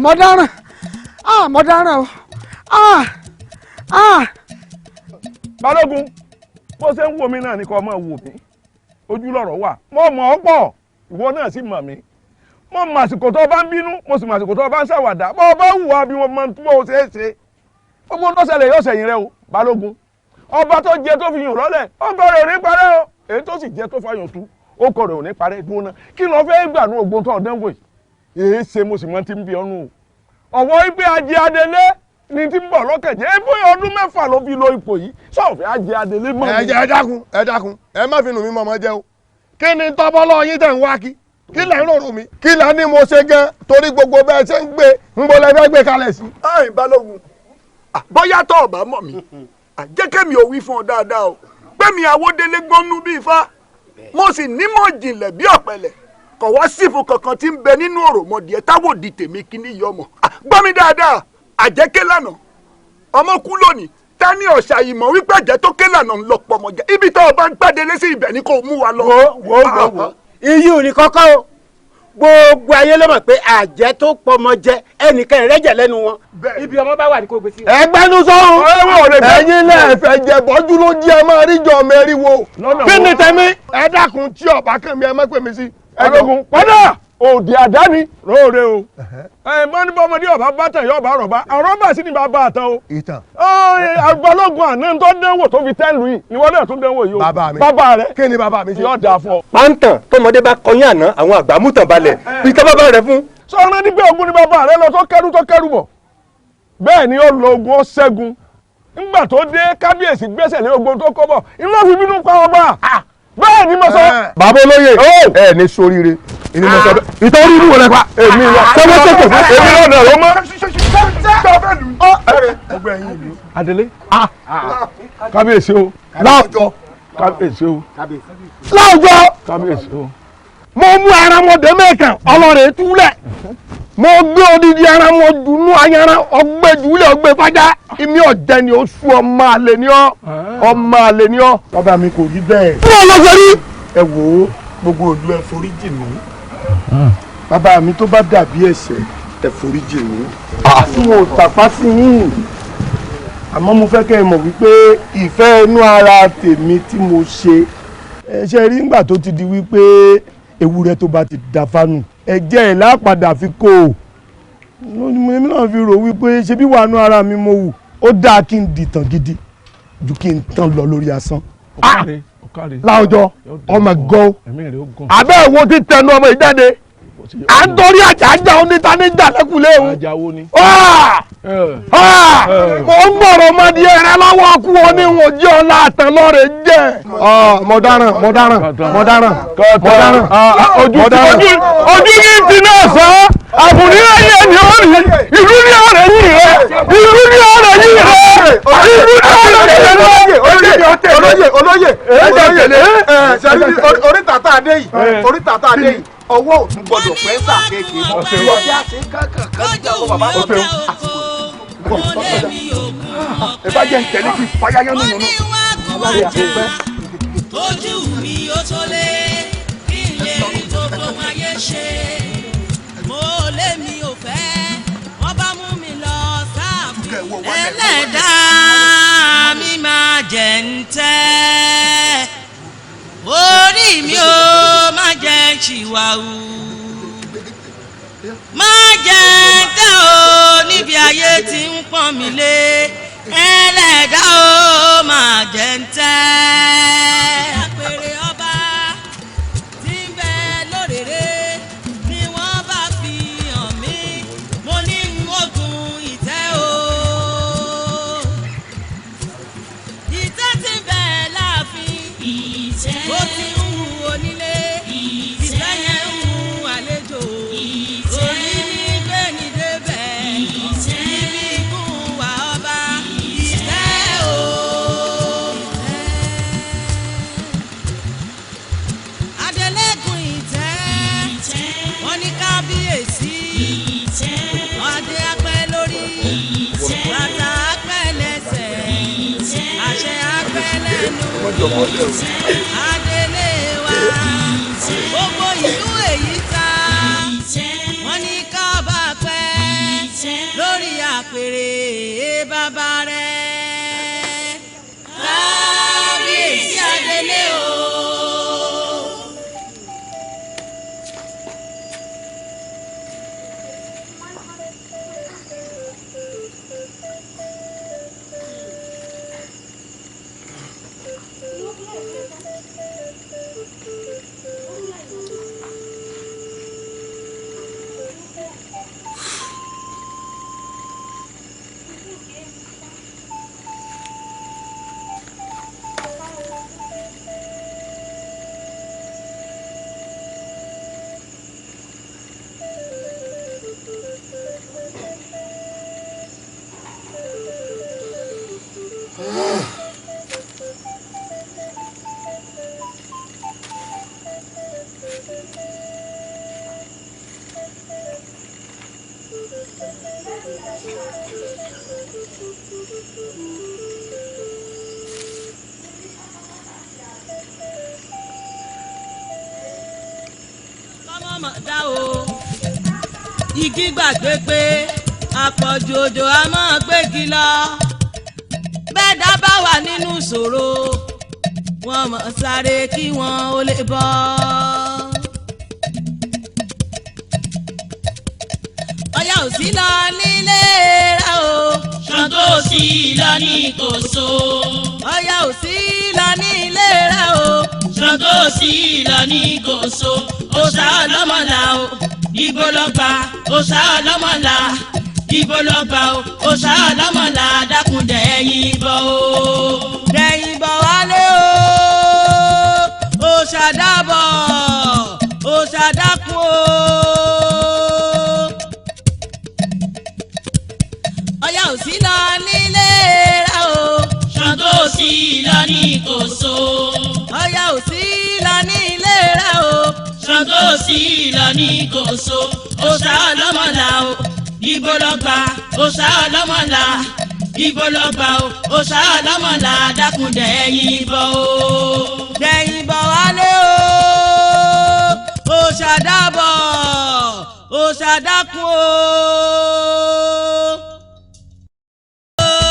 Mo dáràn, mo dáràn o. Balógun, bó ṣe ń wò mí náà ni kò máa wò mí, ojú lọ̀rọ̀ wà. Mo mọ̀ ọ́ pọ̀, ìwọ náà sì mọ̀ mí. Mo mọ̀ àsìkò tó bá ń bínú, mo sì mọ̀ àsìkò tó bá ń ṣàwàdà. Bó o bá wù wá bí mo mọ̀ bó o ṣe é ṣe. Gbogbo tó ṣẹlẹ̀ yóò ṣẹ̀yìn rẹ o, Balógun. Ọba tó jẹ tó fi yàn lọ́lẹ̀, ọkọ rẹ̀ ò ní parẹ́ o. Èyí tó sì jẹ tó fàyàn tú, ọkọ rẹ̀ ò ní parẹ́. Dúró náà, kí ló fẹ́ gbà nú ogun tó ọ̀dán wò yìí? Èé ṣe mo sì mọ ti ń bí ọ́nú o. Ọ̀wọ́ ìgbé ajé adelé ni ti ń bọ̀ lọ́kẹ̀jẹ́. Ẹ bóyá ọdún 6 ló fi lo ipò yìí, sọ̀fẹ́ ajé adelé mọ́. Ẹ jẹ́ ẹ dákun, ẹ dákun, ẹ má fi nù mí mọ́ ọmọ jẹ́ o. Kí ni tọ́bọ́lọ́ yín tẹ̀ ń wá kí? Kí lẹ̀ ń rọrùn mi? Kí lẹ̀ ní mo ṣe gan? Torí gbogbo bẹ́ẹ̀ ṣe ń gbé, ń bọ́ lẹ́fẹ́ gbé kalẹ̀ sí. Ẹ̀yin Balógun, bóyá tó o bá mọ̀ mí, jẹ́ kémi ò wí fún ọ dáadáa o. Pé mi Awódélé gbọ́nú bí ifá, mo sì nímọ̀ jìnlẹ̀ bí ọ̀pẹ̀lẹ̀. Kò wá sífù kankan tí ń bẹ nínú òròmọdìẹ táwòdì tèmi kíní yọmọ. Gbọ́ mi dáadáa, àjẹké lánàá, ọmọ kú lónìí, ta ní ọ̀sà ìmọ̀ wípé àjẹ́ tó ké lànà ń lọ pọ̀mọ̀ jẹ́. Ibi tó o bá ń gbàdé lé sí ibẹ̀ ni kò mú wa lọ. Wo wo wo, iyì ò ní kọ́kọ́ o. Gbogbo ayé ló mọ̀ pé àjẹ́ tó pọmọ jẹ ẹnìkan ìrẹ́jẹ̀ lẹ́nu wọn. Ibi ọmọ bá wà ní kò gbé sí. Ẹgbẹ́nu sọ́hún, ẹ̀yin náà fẹ́ jẹ bọ́jú ló jí ẹ máa rí jọ mẹ́rin wo. Kí ni tẹ̀mí? Ẹ dákun, tí ọ̀bá kàn mí ẹ má pè mí sí. Balógun, padà òdì àdáni róore o. Ẹ mọ ní bọ́mọdé ọba bá tàn yọ ọba rọ̀bá, àrọ́bà sí ni bàbá àtàn o. Ìtàn. Balógun àná tó dánwò tó fi tẹ́lu yìí ni wọ́n náà tún dánwò yìí o. Bàbá mi. Bàbá rẹ. Kí ni bàbá mi ṣe? Yóò dáa fún ọ. Pàǹtàn tọmọdé bá kọyán àná, àwọn àgbà mú tàn balẹ̀ bí tá bàbá rẹ fún. Sọ̀rọ̀ ní pé ogun ni bàbá rẹ lọ tó kẹ́rù tó kẹ́rù bọ̀. Bẹ́ẹ̀ ni ó lọ ogun ó ṣẹ́gun. Nígbà tó dé kábíyèsí gbẹ́sẹ̀ lé ogun tó kọ́ bọ̀, iná fi bínú pa ọba. Bẹ́ẹ̀ ni mo sọ. Bàbá olóyè, ẹ ní soríire, èmi mo sọ bẹ́ẹ̀. Ìtọ́rí irú rẹ pa. Èmi lọ. Sọ́wọ́ sọ́kò. Èmi lọ́nà ló mọ́. Adelé. Kábíyèsí o. Láwùjọ. Kábíyèsí o. Láwùjọ. Kábíyèsí o. Mo mú ara mọ̀dé mẹ́kàn ọlọ́rẹ̀ túlẹ̀. Mo gbé odidi ara wọn dùnú ayára ọgbẹ́ jùlẹ̀ ọgbẹ́ fájá. Èmi ọ̀jẹ̀ ni ó sú ọmọ àlè ni ọ́. Ọmọ àlè ni ọ́. Bàbá mi kò rí bẹ́ẹ̀. Fún ọlọ́sẹ̀ rí. Ẹ wò ó, gbogbo ìlú ẹ foríjì mí. Bàbá mi tó bá dàbí ẹ̀ṣẹ̀ ẹ foríjì mí. Tí wọn ò tàpá sí yín. Àmọ́ mo fẹ́ kẹ́ ẹ mọ̀ wípé ìfẹ́ inú ara tèmi tí mo ṣe. Ẹ ṣe rí ńgbà tó ti di wípé ewúrẹ́ tó bá ti da fánù ẹ̀jẹ̀ ẹ̀ lápadà fi kó o. Èmi náà fi rò wípé ṣe bí wàánú ara mi mo wù ó dáa kí n dìtàn gidi ju kí n tán lọ lórí asán. Láwùjọ ọmọ gan abẹ́ ìwo ti tẹnu ọmọ yìí jáde à ń torí àjà oníta níjà lẹ́kùlé o. Mo ń gbọ̀rọ̀ ọmọdé rẹ lọ́wọ́ kú ọ ní wọn jẹ́ ọlá àtàn lọ́rẹ̀ jẹ́. Mo dáràn, mo dáràn, mo dáràn, mo dáràn. Ojú ní ti náà sọ, àbùní ayé ni ó rí, ìlú ní ọ̀rẹ́ yìí rẹ, ìlú ní ọ̀rẹ́ yìí rẹ, ìlú ní ọ̀rẹ́ yìí rẹ. Olóyè, olóyè, olóyè, oríta tá a dé yìí, oríta tá a dé yìí, ọwọ́ ò tún gbọdọ̀ pẹ́ sà kéèké mọ́. Ọjọ́ àti kankan kan níjà ọkọ̀ bàbá ọ̀tẹ̀ Ẹ bá jẹ́ ń tẹ̀lé kí fàyà yẹn nínú. Wọ́n ní wá gun àjà. jẹ́ ń tẹ́, orí mi ò má jẹ́ ń ṣìwàhù, má jẹ́ ń tẹ́ o níbi ayé tí ń pọ́n mi lé, ẹlẹ́dàá o má jẹ́ ń tẹ́. Àpèrè ọba tí ń bẹ lórèrè ni wọ́n bá fi hàn mí, mo ní n ó gun ìtẹ́ o. Ìtẹ́ tí ń bẹ láàfin, ó ti ń hu onílé, ìtẹ́ yẹn ń hu àlejò, orí ní gbẹ̀ni débẹ̀, ibi ikú wa ọba, ìtẹ́ o. Adélẹ́gùn ìtẹ́, wọ́n ní kábíyèsí, adé apẹ́ lórí, bàtà apẹ́ lẹ́sẹ̀, àṣẹ apẹ́ lẹ́nu, adélé wa, gbogbo ìlú èyí ta, wọ́n ní kábà pẹ́ lórí àpèrè bàbá rẹ̀, kábíyèsí adélé o. Kọ́mọ́mọ́ dá o, igi gbàgbé pé àpọ̀jù òjò a máa gbégi lọ, bẹ́ẹ̀ dá bá wà nínú ìṣòro wọ́n mọ̀ sáré kí wọ́n ó lè bọ́. Ọya ò sí lọ nílé rẹ o. Ṣàngó ò sí lọ ní Kòso. Ọya ò sí lọ nílé rẹ o. Ṣàngó ò sí lọ ní Kòso. Òòṣà ọlọ́mọlá o, ibo lọ gbà. Òòṣà ọlọ́mọlá, ibo lọ gbà o. Òòṣà ọlọ́mọlá dákun dẹ̀yìn bọ̀ o. Dẹ̀yìn bọ̀ wálé o. Òòṣà dábọ̀, òòṣà dákun o. Ọya ò sí lọ nílé rẹ o. Ṣàngó ò sí lọ ní Kòso. Ọya ò sí lọ nílé rẹ o. Ṣàngó ò sí lọ ní Kòso. Òòṣà ọlọ́mọlá o, ibo lọ gbà. Òòṣà ọlọ́mọlá, ibo lọ gbà o. Òòṣà ọlọ́mọlá dákun dẹ̀yìn bọ̀ o. Dẹ̀yìn bọ̀ wálé o. Òòṣà dábọ̀, òòṣà dákun o.